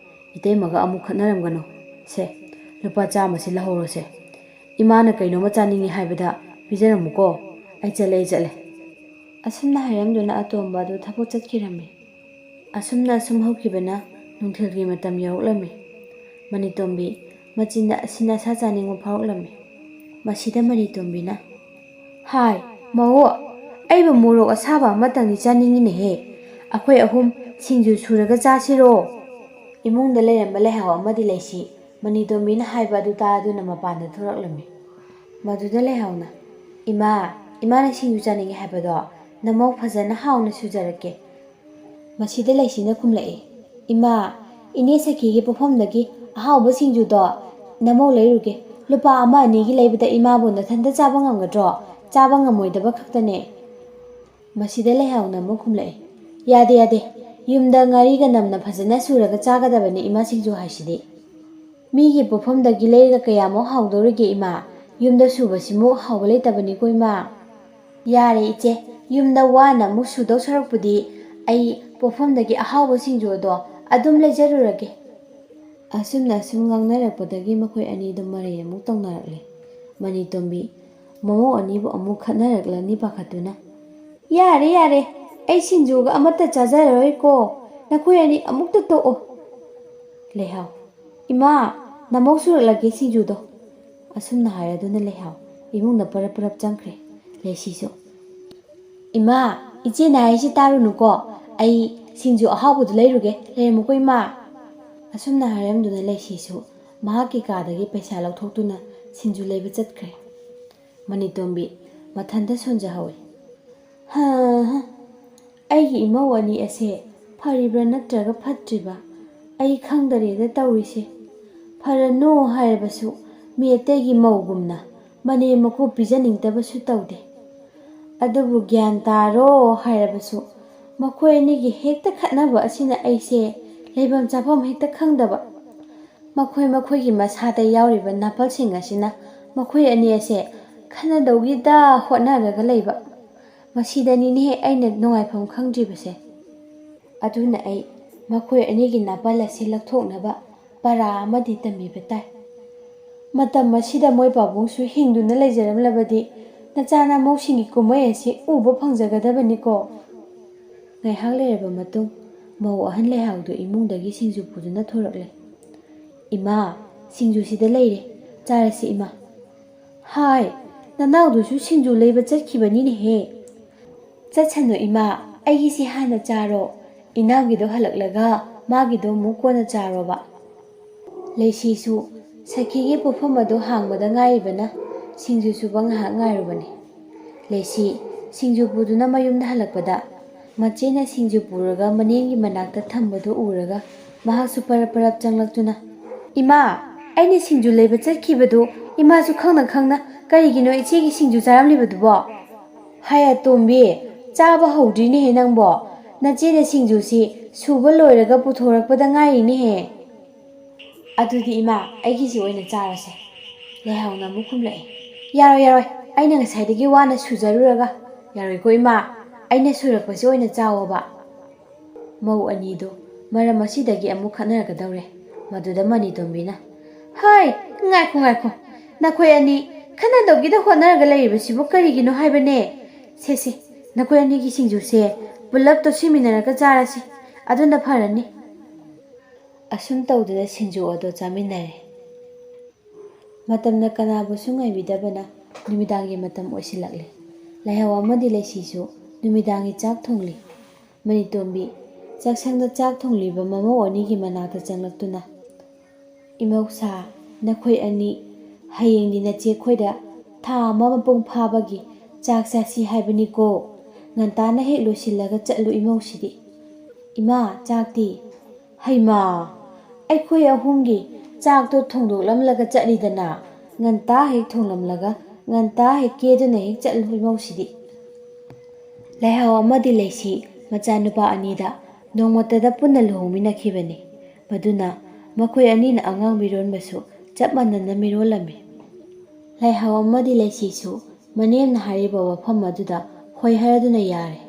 ꯏꯇꯩꯃꯒ ꯑꯃꯨꯛ ꯈꯠꯅꯔꯝꯒꯅꯨ꯫ ꯁꯦ, ꯂꯨꯄꯥ ꯆꯥꯝꯃꯁꯤ ꯂꯧꯍꯧꯔꯣꯁꯦ꯫ ꯏꯃꯥꯅ ꯀꯩꯅꯣꯝꯃ ꯆꯥꯅꯤꯡꯉꯤ ꯍꯥꯏꯕꯗ ꯄꯤꯖꯔꯝꯃꯨꯀꯣ꯫ ꯑꯩ ꯆꯠꯂꯦ, ꯑꯩ ꯆꯠꯂꯦ꯫" ꯑꯁꯨꯝꯅ ꯍꯥꯏꯔꯝꯗꯨꯅ ꯑꯇꯣꯝꯕ ꯑꯗꯨ ꯊꯕꯛ ꯆꯠꯈꯤꯔꯝꯃꯤ꯫ ꯑꯁꯨꯝꯅ ꯑꯁꯨꯝ ꯍꯧꯈꯤꯕꯅ ꯅꯨꯡꯊꯤꯜꯒꯤ ꯃꯇꯝ ꯌꯧꯔꯛꯂꯝꯃꯤ꯫ ꯃꯅꯤꯇꯣꯝꯕꯤ ꯃꯆꯤꯟꯗ ꯑꯁꯤꯟ ꯑꯁꯥ ꯆꯥꯅꯤꯡꯕ ꯐꯥꯎꯔꯛꯂꯝꯃꯤ꯫ ꯃꯁꯤꯗ ꯃꯅꯤꯇꯣꯝꯕꯤꯅ, "ꯍꯥꯏ, ꯃꯧ, ꯑꯩꯕꯨ ꯃꯣꯔꯣꯛ ꯑꯁꯥꯕ ꯑꯃꯇꯪꯗꯤ ꯆꯥꯅꯤꯡꯉꯤꯅꯦꯍꯦ꯫ ꯑꯩꯈꯣꯏ ꯑꯍꯨꯝ ꯁꯤꯡꯖꯨ ꯁꯨꯔꯒ ꯆꯥꯁꯤꯔꯣ?" ꯏꯃꯨꯡꯗ ꯂꯩꯔꯝꯕ ꯂꯩꯍꯥꯎ ꯑꯃꯗꯤ ꯂꯩꯁꯤ ꯃꯅꯤꯇꯣꯝꯕꯤꯅ ꯍꯥꯏꯕ ꯑꯗꯨ ꯇꯥꯗꯨꯅ ꯃꯄꯥꯟꯗ ꯊꯣꯔꯛꯂꯝꯃꯤ꯫ ꯃꯗꯨꯗ ꯂꯩꯍꯥꯎꯅ, "ꯏꯃꯥ, ꯏꯃꯥꯅ ꯁꯤꯡꯖꯨ ꯆꯥꯅꯤꯡꯉꯦ ꯍꯥꯏꯕꯗꯣ ꯅꯃꯧ ꯐꯖꯅ ꯍꯥꯎꯅ ꯁꯨꯖꯔꯛꯀꯦ꯫" ꯃꯁꯤꯗ ꯂꯩꯁꯤꯅ ꯈꯨꯝꯂꯛꯏ, "ꯏꯃꯥ, ꯏꯅꯦ ꯁꯈꯤꯒꯤ ꯄꯣꯐꯝꯗꯒꯤ ꯑꯍꯥꯎꯕ ꯁꯤꯡꯖꯨꯗꯣ ꯅꯃꯧ ꯂꯩꯔꯨꯒꯦ꯫ ꯂꯨꯄꯥ ꯑꯃ ꯑꯅꯤꯒꯤ ꯂꯩꯕꯗ ꯏꯃꯥꯕꯨ ꯅꯊꯟꯇ ꯆꯥꯕ ꯉꯝꯒꯗ꯭ꯔꯣ? ꯆꯥꯕ ꯉꯝꯃꯣꯏꯗꯕ ꯈꯛꯇꯅꯦ꯫" ꯃꯁꯤꯗ ꯂꯩꯍꯥꯎꯅ ꯑꯃꯨꯛ ꯈꯨꯝꯂꯛꯏ, "ꯌꯥꯗꯦ, ꯌꯥꯗꯦ꯫ ꯌꯨꯝꯗ ꯉꯥꯔꯤꯒ ꯅꯝꯅ ꯐꯖꯅ ꯁꯨꯔꯒ ꯆꯥꯒꯗꯕꯅꯤ ꯏꯃꯥ ꯁꯤꯡꯖꯨ ꯍꯥꯏꯁꯤꯗꯤ꯫ ꯃꯤꯒꯤ ꯄꯣꯐꯝꯗꯒꯤ ꯂꯩꯔꯒ ꯀꯌꯥꯃꯨꯛ ꯍꯥꯎꯗꯧꯔꯤꯒꯦ ꯏꯃꯥ? ꯌꯨꯝꯗ ꯁꯨꯕꯁꯤꯃꯨꯛ ꯍꯥꯎꯕ ꯂꯩꯇꯕꯅꯤꯀꯣ ꯏꯃꯥ꯫" "ꯌꯥꯔꯦ ꯏꯆꯦ, ꯌꯨꯝꯗ ꯋꯥꯅ ꯑꯃꯨꯛ ꯁꯨꯗꯧ ꯁꯔꯨꯛꯄꯨꯗꯤ ꯑꯩ ꯄꯣꯐꯝꯗꯒꯤ ꯑꯍꯥꯎꯕ ꯁꯤꯡꯖꯨ ꯑꯗꯣ ꯑꯗꯨꯝ ꯂꯩꯖꯔꯨꯔꯒꯦ꯫" ꯑꯁꯨꯝꯅ ꯑꯁꯨꯝ ꯉꯥꯡꯅꯔꯛꯄꯗꯒꯤ ꯃꯈꯣꯏ ꯑꯅꯤꯗꯨ ꯃꯔꯩ ꯑꯃꯨꯛ ꯇꯧꯅꯔꯛꯂꯦ꯫ ꯃꯅꯤꯇꯣꯝꯕꯤ ꯃꯃꯧ ꯑꯅꯤꯕꯨ ꯑꯃꯨꯛ ꯈꯠꯅꯔꯛꯂꯅꯤ ꯄꯥꯈꯠꯇꯨꯅ, "ꯌꯥꯔꯦ, ꯌꯥꯔꯦ, ꯑꯩ ꯁꯤꯡꯖꯨꯒ ꯑꯃꯠꯇ ꯆꯥꯖꯔꯔꯣꯏꯀꯣ, ꯅꯈꯣꯏ ꯑꯅꯤ ꯑꯃꯨꯛꯇ ꯇꯣꯛꯑꯣ꯫" ꯂꯩꯍꯥꯎ, "ꯏꯃꯥ, ꯅꯃꯧ ꯁꯨꯔꯛꯂꯒꯦ ꯁꯤꯡꯖꯨꯗꯣ꯫" ꯑꯁꯨꯝꯅ ꯍꯥꯏꯔꯗꯨꯅ ꯂꯩꯍꯥꯎ ꯏꯃꯨꯡꯗ ꯄꯔꯞ ꯄꯔꯞ ꯆꯪꯈ꯭ꯔꯦ꯫ ꯂꯩꯁꯤꯁꯨ, "ꯏꯃꯥ, ꯏꯆꯦꯅ ꯍꯥꯏꯔꯤꯁꯤ ꯇꯥꯔꯨꯅꯨꯀꯣ, ꯑꯩ ꯁꯤꯡꯖꯨ ꯑꯍꯥꯎꯕꯗꯨ ꯂꯩꯔꯨꯒꯦ, ꯂꯩꯔꯝꯃꯨꯀꯣ ꯏꯃꯥ꯫" ꯑꯁꯨꯝꯅ ꯍꯥꯏꯔꯝꯗꯨꯅ ꯂꯩꯁꯤꯁꯨ ꯃꯍꯥꯛꯀꯤ ꯀꯥꯗꯒꯤ ꯄꯩꯁꯥ ꯂꯧꯊꯣꯛꯇꯨꯅ ꯁꯤꯡꯖꯨ ꯂꯩꯕ ꯆꯠꯈ꯭ꯔꯦ꯫ ꯃꯅꯤꯇꯣꯝꯕꯤ ꯃꯊꯟꯇ ꯁꯣꯟꯖꯍꯧꯏ꯫ "ꯍꯥ, ꯑꯩꯒꯤ ꯏꯃꯧ ꯑꯅꯤ ꯑꯁꯦ ꯐꯔꯤꯕ꯭ꯔꯥ ꯅꯠꯇ꯭ꯔꯒ ꯐꯠꯇ꯭ꯔꯤꯕ ꯑꯩ ꯈꯪꯗꯔꯦꯗ ꯇꯧꯔꯤꯁꯦ꯫ ꯐꯔꯅꯨ ꯍꯥꯏꯔꯕꯁꯨ ꯃꯤ ꯑꯇꯩꯒꯤ ꯃꯧꯒꯨꯝꯅ ꯃꯅꯦꯝ ꯃꯀꯨ ꯄꯤꯖꯅꯤꯡꯗꯕꯁꯨ ꯇꯧꯗꯦ꯫ ꯑꯗꯨꯕꯨ ꯒ꯭ꯌꯥꯟ ꯇꯥꯔꯣ ꯍꯥꯏꯔꯕꯁꯨ ꯃꯈꯣꯏ ꯑꯅꯤꯒꯤ ꯍꯦꯛꯇ ꯈꯠꯅꯕ ꯑꯁꯤꯅ ꯑꯩꯁꯦ ꯂꯩꯐꯝ ꯆꯥꯐꯝ ꯍꯦꯛꯇ ꯈꯪꯗꯕ꯫ ꯃꯈꯣꯏ ꯃꯈꯣꯏꯒꯤ ꯃꯁꯥꯗ ꯌꯥꯎꯔꯤꯕ ꯅꯥꯄꯜꯁꯤꯡ ꯑꯁꯤꯅ ꯃꯈꯣꯏ ꯑꯅꯤ ꯑꯁꯦ ꯈꯠꯅꯗꯧꯒꯤꯗ ꯍꯣꯠꯅꯔꯒ ꯂꯩꯕ꯫ ꯃꯁꯤꯗꯅꯤꯅꯦ ꯑꯩꯅ ꯅꯨꯡꯉꯥꯏꯐꯝ ꯈꯪꯗ꯭ꯔꯤꯕꯁꯦ꯫ ꯑꯗꯨꯅ ꯑꯩ ꯃꯈꯣꯏ ꯑꯅꯤꯒꯤ ꯅꯥꯄꯜ ꯑꯁꯤ ꯂꯧꯊꯣꯛꯅꯕ ꯄꯔꯥ ꯑꯃꯗꯤ ꯇꯝꯕꯤꯕ ꯇꯥꯏ꯫ ꯃꯇꯝ ꯑꯁꯤꯗ ꯃꯣꯏ ꯄꯥꯕꯨꯡꯁꯨ ꯍꯤꯡꯗꯨꯅ ꯂꯩꯖꯔꯝꯂꯕꯗꯤ ꯅꯆꯥ ꯅꯃꯧꯁꯤꯡꯒꯤ ꯀꯨꯝꯍꯩ ꯑꯁꯤ ꯎꯕ ꯐꯪꯖꯒꯗꯕꯅꯤꯀꯣ꯫" ꯉꯥꯏꯍꯥꯛ ꯂꯩꯔꯕ ꯃꯇꯨꯡ ꯃꯧ ꯑꯍꯟ ꯂꯩꯍꯥꯎꯗꯨ ꯏꯃꯨꯡꯗꯒꯤ ꯁꯤꯡꯖꯨ ꯄꯨꯗꯨꯅ ꯊꯣꯔꯛꯂꯦ꯫ "ꯏꯃꯥ, ꯁꯤꯡꯖꯨꯁꯤꯗ ꯂꯩꯔꯦ, ꯆꯥꯔꯁꯤ ꯏꯃꯥ꯫" ꯍꯥꯏ, ꯅꯅꯥꯎꯗꯨꯁꯨ ꯁꯤꯡꯖꯨ ꯂꯩꯕ ꯆꯠꯈꯤꯕꯅꯤꯅꯦꯍꯦ꯫ ꯆꯠꯁꯅꯨ ꯏꯃꯥ, ꯑꯩꯒꯤꯁꯤ ꯍꯥꯟꯅ ꯆꯥꯔꯣ꯫ ꯏꯅꯥꯎꯒꯤꯗꯣ ꯍꯜꯂꯛꯂꯒ ꯃꯥꯒꯤꯗꯣ ꯑꯃꯨꯛ ꯀꯣꯟꯅ ꯆꯥꯔꯣꯕ꯫ ꯂꯩꯁꯤꯁꯨ ꯁꯈꯤꯒꯤ ꯄꯣꯠꯐꯝ ꯑꯗꯨ ꯍꯥꯡꯕꯗ ꯉꯥꯏꯔꯤꯕꯅ ꯁꯤꯡꯖꯨ ꯁꯨꯕ ꯉꯥꯏꯍꯥꯛ ꯉꯥꯏꯔꯨꯕꯅꯤ꯫ ꯂꯩꯁꯤ ꯁꯤꯡꯖꯨ ꯄꯨꯗꯨꯅ ꯃꯌꯨꯝꯗ ꯍꯜꯂꯛꯄꯗ ꯃꯆꯦꯅ ꯁꯤꯡꯖꯨ ꯄꯨꯔꯒ ꯃꯅꯦꯝꯒꯤ ꯃꯅꯥꯛꯇ ꯊꯝꯕꯗꯨ ꯎꯔꯒ ꯃꯍꯥꯛꯁꯨ ꯄꯔꯞ ꯄꯔꯞ ꯆꯪꯂꯛꯇꯨꯅ, "ꯏꯃꯥ, ꯑꯩꯅ ꯁꯤꯡꯖꯨ ꯂꯩꯕ ꯆꯠꯈꯤꯕꯗꯨ ꯏꯃꯥꯁꯨ ꯈꯪꯅ ꯈꯪꯅ ꯀꯔꯤꯒꯤꯅꯣ ꯏꯆꯦꯒꯤ ꯁꯤꯡꯖꯨ ꯆꯥꯔꯝꯂꯤꯕꯗꯨꯕꯣ?" "ꯍꯥꯏ ꯑꯇꯣꯝꯕꯤ, ꯆꯥꯕ ꯍꯧꯗ꯭ꯔꯤꯅꯦꯍꯦ ꯅꯪꯕꯣ꯫ ꯅꯆꯦꯅ ꯁꯤꯡꯖꯨꯁꯤ ꯁꯨꯕ ꯂꯣꯏꯔꯒ ꯄꯨꯊꯣꯔꯛꯄꯗ ꯉꯥꯏꯔꯤꯅꯦꯍꯦ꯫" "ꯑꯗꯨꯗꯤ ꯏꯃꯥ, ꯑꯩꯒꯤꯁꯤ ꯑꯣꯏꯅ ꯆꯥꯔꯁꯦ꯫" ꯂꯩꯍꯥꯎꯅ ꯑꯃꯨꯛ ꯈꯨꯝꯂꯛꯏ꯫ "ꯌꯥꯔꯣꯏ, ꯌꯥꯔꯣꯏ, ꯑꯩꯅ ꯉꯁꯥꯏꯗꯒꯤ ꯋꯥꯅ ꯁꯨꯖꯔꯨꯔꯒ꯫ ꯌꯥꯔꯣꯏꯀꯣ ꯏꯃꯥ, ꯑꯩꯅ ꯁꯨꯔꯛꯄꯁꯤ ꯑꯣꯏꯅ ꯆꯥꯎꯑꯣꯕ꯫" ꯃꯧ ꯑꯅꯤꯗꯨ ꯃꯔꯝ ꯑꯁꯤꯗꯒꯤ ꯑꯃꯨꯛ ꯈꯠꯅꯔꯛꯀꯗꯧꯔꯦ꯫ ꯃꯗꯨꯗ ꯃꯅꯤꯇꯣꯝꯕꯤꯅ, "ꯍꯥꯏ, ꯉꯥꯏꯈꯣ, ꯉꯥꯏꯈꯣ, ꯅꯈꯣꯏ ꯑꯅꯤ ꯈꯠꯅꯗꯧꯒꯤꯗ ꯍꯣꯠꯅꯔꯒ ꯂꯩꯔꯤꯕꯁꯤꯕꯨ ꯀꯔꯤꯒꯤꯅꯣ ꯍꯥꯏꯕꯅꯦ? ꯁꯦ, ꯁꯦ, ꯅꯈꯣꯏ ꯑꯅꯤꯒꯤ ꯁꯤꯡꯖꯨꯁꯦ ꯄꯨꯂꯞ ꯇꯣꯠꯁꯤꯟꯃꯤꯟꯅꯔꯒ ꯆꯥꯔꯁꯤ, ꯑꯗꯨꯅ ꯐꯔꯅꯤ꯫" ꯑꯁꯨꯝ ꯇꯧꯗꯨꯅ ꯁꯤꯡꯖꯨ ꯑꯗꯣ ꯆꯥꯃꯤꯟꯅꯔꯦ꯫ ꯃꯇꯝꯅ ꯀꯅꯥꯕꯨꯁꯨ ꯉꯥꯏꯕꯤꯗꯕꯅ ꯅꯨꯃꯤꯗꯥꯡꯒꯤ ꯃꯇꯝ ꯑꯣꯏꯁꯤꯜꯂꯛꯂꯦ꯫ ꯂꯩꯍꯥꯎ ꯑꯃꯗꯤ ꯂꯩꯁꯤꯁꯨ ꯅꯨꯃꯤꯗꯥꯡꯒꯤ ꯆꯥꯛ ꯊꯣꯡꯂꯤ꯫ ꯃꯅꯤꯇꯣꯝꯕꯤ ꯆꯥꯛꯁꯪꯗ ꯆꯥꯛ ꯊꯣꯡꯂꯤꯕ ꯃꯃꯧ ꯑꯅꯤꯒꯤ ꯃꯅꯥꯛꯇ ꯆꯪꯂꯛꯇꯨꯅ, "ꯏꯃꯧꯁꯥ, ꯅꯈꯣꯏ ꯑꯅꯤ ꯍꯌꯦꯡꯗꯤ ꯅꯆꯦ ꯈꯣꯏꯗ ꯊꯥ ꯑꯃ ꯃꯄꯨꯡ ꯐꯥꯕꯒꯤ ꯆꯥꯛ ꯆꯥꯁꯤ ꯍꯥꯏꯕꯅꯤꯀꯣ꯫ ꯉꯟꯇꯥꯅ ꯍꯦꯛ ꯂꯣꯏꯁꯤꯜꯂꯒ ꯆꯠꯂꯨ ꯏꯃꯧꯁꯤꯗꯤ꯫" "ꯏꯃꯥ, ꯆꯥꯛꯇꯤ?" "ꯍꯩꯃꯥ, ꯑꯩꯈꯣꯏ ꯑꯍꯨꯝꯒꯤ ꯆꯥꯛꯇꯣ ꯊꯣꯡꯗꯣꯛꯂꯝꯂꯒ ꯆꯠꯂꯤꯗꯅ꯫ ꯉꯟꯇꯥ ꯍꯦꯛ ꯊꯣꯡꯂꯝꯂꯒ ꯉꯟꯇꯥ ꯍꯦꯛ ꯀꯦꯗꯨꯅ ꯍꯦꯛ ꯆꯠꯂꯨ ꯏꯃꯧꯁꯤꯗꯤ꯫" ꯂꯩꯍꯥꯎ ꯑꯃꯗꯤ ꯂꯩꯁꯤ ꯃꯆꯥꯅꯨꯄꯥ ꯑꯅꯤꯗ ꯅꯣꯡꯃꯇꯗ ꯄꯨꯟꯅ ꯂꯨꯍꯣꯡꯃꯤꯟꯅꯈꯤꯕꯅꯤ꯫ ꯃꯗꯨꯅ ꯃꯈꯣꯏ ꯑꯅꯤꯅ ꯑꯉꯥꯡ ꯃꯤꯔꯣꯟꯕꯁꯨ ꯆꯞ ꯃꯥꯟꯅꯅ ꯃꯤꯔꯣꯜꯂꯝꯃꯤ꯫ ꯂꯩꯍꯥꯎ ꯑꯃꯗꯤ ꯂꯩꯁꯤꯁꯨ ꯃꯅꯦꯝꯅ ꯍꯥꯏꯔꯤꯕ ꯋꯥꯐꯝ ꯑꯗꯨꯗ ꯍꯣꯏ ꯍꯥꯏꯔꯗꯨꯅ ꯌꯥꯔꯦ꯫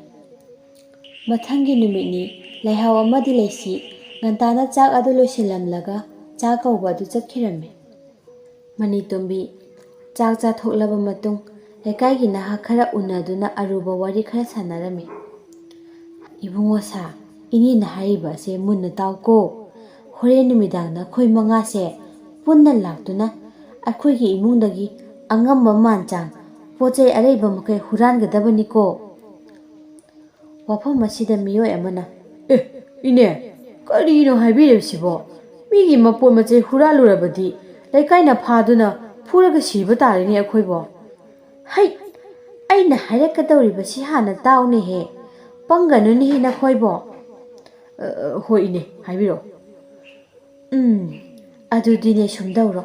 ꯃꯊꯪꯒꯤ ꯅꯨꯃꯤꯠꯅꯤ꯫ ꯂꯩꯍꯥꯎ ꯑꯃꯗꯤ ꯂꯩꯁꯤ ꯉꯟꯇꯥꯅ ꯆꯥꯛ ꯑꯗꯨ ꯂꯣꯏꯁꯤꯜꯂꯝꯂꯒ ꯆꯥꯛ ꯀꯧꯕ ꯑꯗꯨ ꯆꯠꯈꯤꯔꯝꯃꯤ꯫ ꯃꯅꯤꯇꯣꯝꯕꯤ ꯆꯥꯛ ꯆꯥꯊꯣꯛꯂꯕ ꯃꯇꯨꯡ ꯂꯩꯀꯥꯏꯒꯤ ꯅꯍꯥ ꯈꯔ ꯎꯅꯗꯨꯅ ꯑꯔꯨꯕ ꯋꯥꯔꯤ ꯈꯔ ꯁꯥꯟꯅꯔꯝꯃꯤ꯫ "ꯏꯕꯨꯡꯉꯣ ꯁꯥ, ꯏꯅꯦꯅ ꯍꯥꯏꯔꯤꯕ ꯑꯁꯦ ꯃꯨꯟꯅ ꯇꯥꯎꯀꯣ꯫ ꯍꯣꯔꯦꯟ ꯅꯨꯃꯤꯗꯥꯡ ꯅꯈꯣꯏ ꯃꯉꯥꯁꯦ ꯄꯨꯟꯅ ꯂꯥꯛꯇꯨꯅ ꯑꯩꯈꯣꯏꯒꯤ ꯏꯃꯨꯡꯗꯒꯤ ꯑꯉꯝꯕ ꯃꯥꯟ ꯆꯥꯡ ꯄꯣꯠ ꯆꯩ ꯑꯔꯩꯕ ꯃꯈꯩ ꯍꯨꯔꯥꯟꯒꯗꯕꯅꯤꯀꯣ꯫ ꯋꯥꯐꯝ ꯑꯁꯤꯗ ꯃꯤꯑꯣꯏ ꯑꯃꯅ, "ꯑꯦ, ꯏꯅꯦ, ꯀꯔꯤꯅꯣ ꯍꯥꯏꯕꯤꯔꯤꯕꯁꯤꯕꯣ? ꯃꯤꯒꯤ ꯃꯄꯣꯠ ꯃꯆꯩ ꯍꯨꯔꯥꯜꯂꯨꯔꯕꯗꯤ ꯂꯩꯀꯥꯏꯅ ꯐꯥꯗꯨꯅ ꯐꯨꯔꯒ ꯁꯤꯕ ꯇꯥꯔꯦꯅꯦ ꯑꯩꯈꯣꯏꯕꯣ꯫ ꯍꯩ, ꯑꯩꯅ ꯍꯥꯏꯔꯛꯀꯗꯧꯔꯤꯕꯁꯤ ꯍꯥꯟꯅ ꯇꯥꯎꯅꯦꯍꯦ꯫ ꯄꯪꯒꯅꯨꯅꯦꯍꯦ ꯅꯈꯣꯏꯕꯣ꯫" "ꯑ, ꯑ, ꯍꯣꯏ ꯏꯅꯦ, ꯍꯥꯏꯕꯤꯔꯛꯑꯣ꯫" "ꯎꯝ, ꯑꯗꯨꯗꯤꯅꯦ ꯁꯨꯝ ꯇꯧꯔꯣ꯫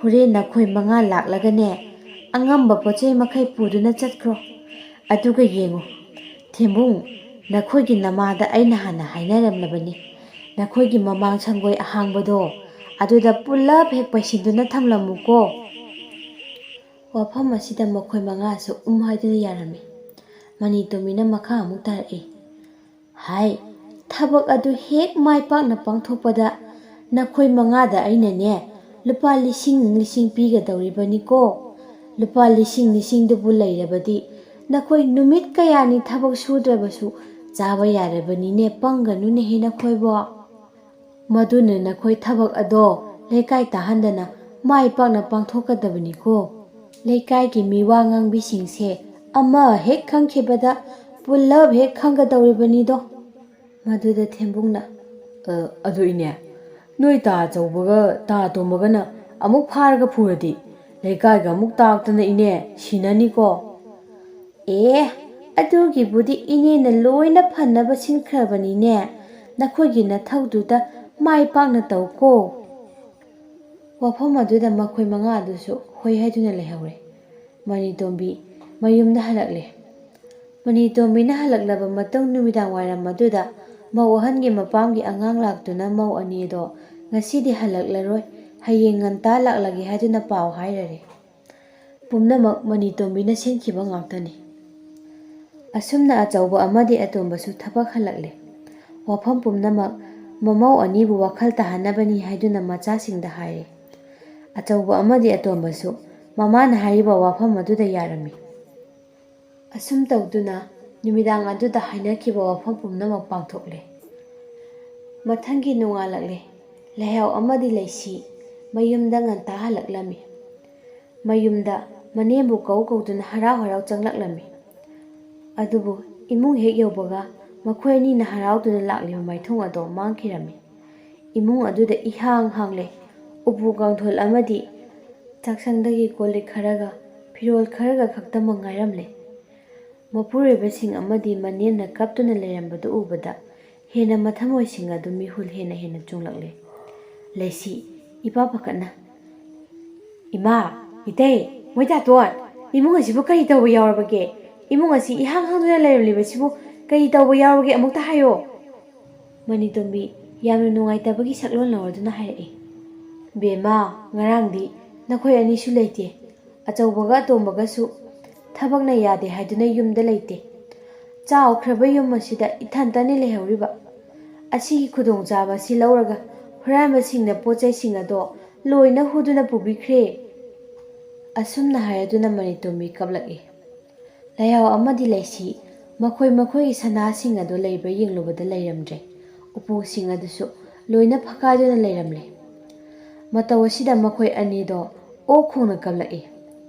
ꯍꯣꯔꯦꯟ ꯅꯈꯣꯏ ꯃꯉꯥ ꯂꯥꯛꯂꯒꯅꯦ, ꯑꯉꯝꯕ ꯄꯣꯠ ꯆꯩ ꯃꯈꯩ ꯄꯨꯗꯨꯅ ꯆꯠꯈ꯭ꯔꯣ꯫ ꯑꯗꯨꯒ ꯌꯦꯡꯉꯨ, ꯊꯦꯝꯕꯨꯡ, ꯅꯈꯣꯏꯒꯤ ꯅꯃꯥꯗ ꯑꯩꯅ ꯍꯥꯟꯅ ꯍꯥꯏꯅꯔꯝꯂꯕꯅꯤ꯫ ꯅꯈꯣꯏꯒꯤ ꯃꯃꯥꯡ ꯁꯪꯒꯣꯏ ꯑꯍꯥꯡꯕꯗꯣ, ꯑꯗꯨꯗ ꯄꯨꯂꯞ ꯍꯦꯛ ꯄꯩꯁꯤꯟꯗꯨꯅ ꯊꯝꯂꯝꯃꯨꯀꯣ꯫" ꯋꯥꯐꯝ ꯑꯁꯤꯗ ꯃꯈꯣꯏ ꯃꯉꯥꯁꯨ ꯎꯝ ꯍꯥꯏꯗꯨꯅ ꯌꯥꯔꯝꯃꯤ꯫ ꯃꯅꯤꯇꯣꯝꯕꯤꯅ ꯃꯈꯥ ꯑꯃꯨꯛ ꯇꯥꯔꯛꯏ꯫ "ꯍꯥꯏ, ꯊꯕꯛ ꯑꯗꯨ ꯍꯦꯛ ꯃꯥꯏ ꯄꯥꯛꯅ ꯄꯥꯡꯊꯣꯛꯄꯗ ꯅꯈꯣꯏ ꯃꯉꯥꯗ ꯑꯩꯅꯅꯦ ꯂꯨꯄꯥ ꯂꯤꯁꯤꯡ ꯂꯤꯁꯤꯡ ꯄꯤꯒꯗꯧꯔꯤꯕꯅꯤꯀꯣ꯫ ꯂꯨꯄꯥ ꯂꯤꯁꯤꯡ ꯂꯤꯁꯤꯡꯗꯨꯕꯨ ꯂꯩꯔꯕꯗꯤ ꯅꯈꯣꯏ ꯅꯨꯃꯤꯠ ꯀꯌꯥꯅꯤ ꯊꯕꯛ ꯁꯨꯗ꯭ꯔꯕꯁꯨ ꯆꯥꯕ ꯌꯥꯔꯕꯅꯤꯅꯦ, ꯄꯪꯒꯅꯨꯅꯦꯍꯦ ꯅꯈꯣꯏꯕꯣ꯫" "ꯃꯗꯨꯅ ꯅꯈꯣꯏ ꯊꯕꯛ ꯑꯗꯣ ꯂꯩꯀꯥꯏ ꯇꯥꯍꯟꯗꯅ ꯃꯥꯏ ꯄꯥꯛꯅ ꯄꯥꯡꯊꯣꯛꯀꯗꯕꯅꯤꯀꯣ꯫ ꯂꯩꯀꯥꯏꯒꯤ ꯃꯤꯋꯥ ꯉꯥꯡꯕꯤꯁꯤꯡꯁꯦ ꯑꯃ ꯍꯦꯛ ꯈꯪꯈꯤꯕꯗ ꯄꯨꯜꯂꯞ ꯍꯦꯛ ꯈꯪꯒꯗꯧꯔꯤꯕꯅꯤꯗꯣ꯫" ꯃꯗꯨꯗ ꯊꯦꯝꯕꯨꯡꯅ, "ꯑ, ꯑꯗꯨ ꯏꯅꯦ, ꯅꯣꯏ ꯇꯥ ꯑꯆꯧꯕꯒ ꯇꯥ ꯑꯇꯣꯝꯕꯒꯅ ꯑꯃꯨꯛ ꯐꯥꯔꯒ ꯐꯨꯔꯗꯤ ꯂꯩꯀꯥꯏꯒ ꯑꯃꯨꯛ ꯇꯥꯛꯇꯅ ꯏꯅꯦ ꯁꯤꯅꯅꯤꯀꯣ꯫" "ꯑꯦ, ꯑꯗꯨꯒꯤꯕꯨꯗꯤ ꯏꯅꯦꯅ ꯂꯣꯏꯅ ꯐꯅꯕ ꯁꯤꯟꯈ꯭ꯔꯕꯅꯤꯅꯦ꯫ ꯅꯈꯣꯏꯒꯤ ꯅꯊꯧꯗꯨꯗ ꯃꯥꯏ ꯄꯥꯛꯅ ꯇꯧꯀꯣ꯫" ꯋꯥꯐꯝ ꯑꯗꯨꯗ ꯃꯈꯣꯏ ꯃꯉꯥ ꯑꯗꯨꯁꯨ ꯍꯣꯏ ꯍꯥꯏꯗꯨꯅ ꯂꯩꯍꯧꯔꯦ꯫ ꯃꯅꯤꯇꯣꯝꯕꯤ ꯃꯌꯨꯝꯗ ꯍꯜꯂꯛꯂꯦ꯫ ꯃꯅꯤꯇꯣꯝꯕꯤꯅ ꯍꯜꯂꯛꯂꯕ ꯃꯇꯨꯡ ꯅꯨꯃꯤꯗꯥꯡ ꯋꯥꯏꯔꯝ ꯑꯗꯨꯗ ꯃꯧ ꯑꯍꯟꯒꯤ ꯃꯄꯥꯝꯒꯤ ꯑꯉꯥꯡ ꯂꯥꯛꯇꯨꯅ ꯃꯧ ꯑꯅꯤ ꯑꯗꯣ ꯉꯁꯤꯗꯤ ꯍꯜꯂꯛꯂꯔꯣꯏ, ꯍꯌꯦꯡ ꯉꯟꯇꯥ ꯂꯥꯛꯂꯒꯦ ꯍꯥꯏꯗꯨꯅ ꯄꯥꯎ ꯍꯥꯏꯔꯔꯦ꯫ ꯄꯨꯝꯅꯃꯛ ꯃꯅꯤꯇꯣꯝꯕꯤꯅ ꯁꯤꯟꯈꯤꯕ ꯉꯥꯛꯇꯅꯤ꯫ ꯑꯁꯨꯝꯅ ꯑꯆꯧꯕ ꯑꯃꯗꯤ ꯑꯇꯣꯝꯕꯁꯨ ꯊꯕꯛ ꯍꯜꯂꯛꯂꯦ꯫ ꯋꯥꯐꯝ ꯄꯨꯝꯅꯃꯛ ꯃꯃꯧ ꯑꯅꯤꯕꯨ ꯋꯥꯈꯜ ꯇꯥꯍꯟꯅꯕꯅꯤ ꯍꯥꯏꯗꯨꯅ ꯃꯆꯥꯁꯤꯡꯗ ꯍꯥꯏꯔꯦ꯫ ꯑꯆꯧꯕ ꯑꯃꯗꯤ ꯑꯇꯣꯝꯕꯁꯨ ꯃꯃꯥꯅ ꯍꯥꯏꯔꯤꯕ ꯋꯥꯐꯝ ꯑꯗꯨꯗ ꯌꯥꯔꯝꯃꯤ꯫ ꯑꯁꯨꯝ ꯇꯧꯗꯨꯅ ꯅꯨꯃꯤꯗꯥꯡ ꯑꯗꯨꯗ ꯍꯥꯏꯅꯈꯤꯕ ꯋꯥꯐꯝ ꯄꯨꯝꯅꯃꯛ ꯄꯥꯡꯊꯣꯛꯂꯦ꯫ ꯃꯊꯪꯒꯤ ꯅꯣꯡꯉꯥꯜꯂꯛꯂꯦ꯫ ꯂꯩꯍꯥꯎ ꯑꯃꯗꯤ ꯂꯩꯁꯤ ꯃꯌꯨꯝꯗ ꯉꯟꯇꯥ ꯍꯜꯂꯛꯂꯝꯃꯤ꯫ ꯃꯌꯨꯝꯗ ꯃꯅꯦꯝꯕꯨ ꯀꯧ ꯀꯧꯗꯨꯅ ꯍꯔꯥꯎ ꯍꯔꯥꯎ ꯆꯪꯂꯛꯂꯝꯃꯤ꯫ ꯑꯗꯨꯕꯨ ꯏꯃꯨꯡ ꯍꯦꯛ ꯌꯧꯕꯒ ꯃꯈꯣꯏ ꯑꯅꯤꯅ ꯍꯔꯥꯎꯗꯨꯅ ꯂꯥꯛꯂꯤꯕ ꯃꯥꯏꯊꯣꯡ ꯑꯗꯣ ꯃꯥꯡꯈꯤꯔꯝꯃꯤ꯫ ꯏꯃꯨꯡ ꯑꯗꯨꯗ ꯏꯍꯥꯡ ꯍꯥꯡꯂꯦ꯫ ꯎꯄꯨ ꯀꯥꯡꯊꯣꯜ ꯑꯃꯗꯤ ꯆꯥꯛꯁꯪꯗꯒꯤ ꯀꯣꯜ ꯂꯤꯛ ꯈꯔꯒ ꯐꯤꯔꯣꯜ ꯈꯔꯒ ꯈꯛꯇꯃꯛ ꯉꯥꯏꯔꯝꯂꯦ꯫ ꯃꯄꯨꯔꯣꯏꯕꯁꯤꯡ ꯑꯃꯗꯤ ꯃꯅꯦꯝꯅ ꯀꯞꯇꯨꯅ ꯂꯩꯔꯝꯕꯗꯨ ꯎꯕꯗ ꯍꯦꯟꯅ ꯃꯊꯃꯣꯏꯁꯤꯡ ꯑꯗꯨ ꯃꯤꯍꯨꯜ ꯍꯦꯟꯅ ꯍꯦꯟꯅ ꯆꯣꯡꯂꯛꯂꯦ꯫ ꯂꯩꯁꯤ ꯏꯄꯥ ꯄꯥꯈꯠꯅ, "ꯏꯃꯥ, ꯏꯇꯩ, ꯃꯣꯏꯗꯥꯇꯣꯟ, ꯏꯃꯨꯡ ꯑꯁꯤꯕꯨ ꯀꯔꯤ ꯇꯧꯕ ꯌꯥꯎꯔꯕꯒꯦ? ꯏꯃꯨꯡ ꯑꯁꯤ ꯏꯍꯥꯡ ꯍꯥꯡꯗꯨꯅ ꯂꯩꯔꯝꯂꯤꯕꯁꯤꯕꯨ ꯀꯔꯤ ꯇꯧꯕ ꯌꯥꯎꯔꯕꯒꯦ? ꯑꯃꯨꯛꯇ ꯍꯥꯏꯌꯣ!" ꯃꯅꯤꯇꯣꯝꯕꯤ ꯌꯥꯝꯅ ꯅꯨꯡꯉꯥꯏꯇꯕꯒꯤ ꯁꯛꯂꯣꯟ ꯂꯧꯔꯗꯨꯅ ꯍꯥꯏꯔꯛꯏ, "ꯕꯦꯝꯃ, ꯉꯔꯥꯡꯗꯤ ꯅꯈꯣꯏ ꯑꯅꯤꯁꯨ ꯂꯩꯇꯦ꯫ ꯑꯆꯧꯕꯒ ꯑꯇꯣꯝꯕꯒꯁꯨ ꯊꯕꯛꯅ ꯌꯥꯗꯦ ꯍꯥꯏꯗꯨꯅ ꯌꯨꯝꯗ ꯂꯩꯇꯦ꯫ ꯆꯥꯎꯈ꯭ꯔꯕ ꯌꯨꯝ ꯑꯁꯤꯗ ꯏꯊꯟꯇꯅꯤ ꯂꯩꯍꯧꯔꯤꯕ꯫ ꯑꯁꯤꯒꯤ ꯈꯨꯗꯣꯡꯆꯥꯕ ꯑꯁꯤ ꯂꯧꯔꯒ ꯍꯨꯔꯥꯟꯕꯁꯤꯡꯅ ꯄꯣꯠ ꯆꯩꯁꯤꯡ ꯑꯗꯣ ꯂꯣꯏꯅ ꯍꯨꯗꯨꯅ ꯄꯨꯕꯤꯈ꯭ꯔꯦ꯫" ꯑꯁꯨꯝꯅ ꯍꯥꯏꯔꯗꯨꯅ ꯃꯅꯤꯇꯣꯝꯕꯤ ꯀꯞꯂꯛꯏ꯫ ꯂꯩꯍꯥꯎ ꯑꯃꯗꯤ ꯂꯩꯁꯤ ꯃꯈꯣꯏ ꯃꯈꯣꯏꯒꯤ ꯁꯅꯥꯁꯤꯡ ꯑꯗꯨ ꯂꯩꯕ꯭ꯔꯥ ꯌꯦꯡꯂꯨꯕꯗ ꯂꯩꯔꯝꯗ꯭ꯔꯦ꯫ ꯎꯄꯨꯁꯤꯡ ꯑꯗꯨꯁꯨ ꯂꯣꯏꯅ ꯐꯛꯀꯥꯏꯗꯨꯅ ꯂꯩꯔꯝꯂꯦ꯫ ꯃꯇꯧ ꯑꯁꯤꯗ ꯃꯈꯣꯏ ꯑꯅꯤꯗꯣ ꯑꯣꯛ ꯈꯣꯡꯅ ꯀꯞꯂꯛꯏ꯫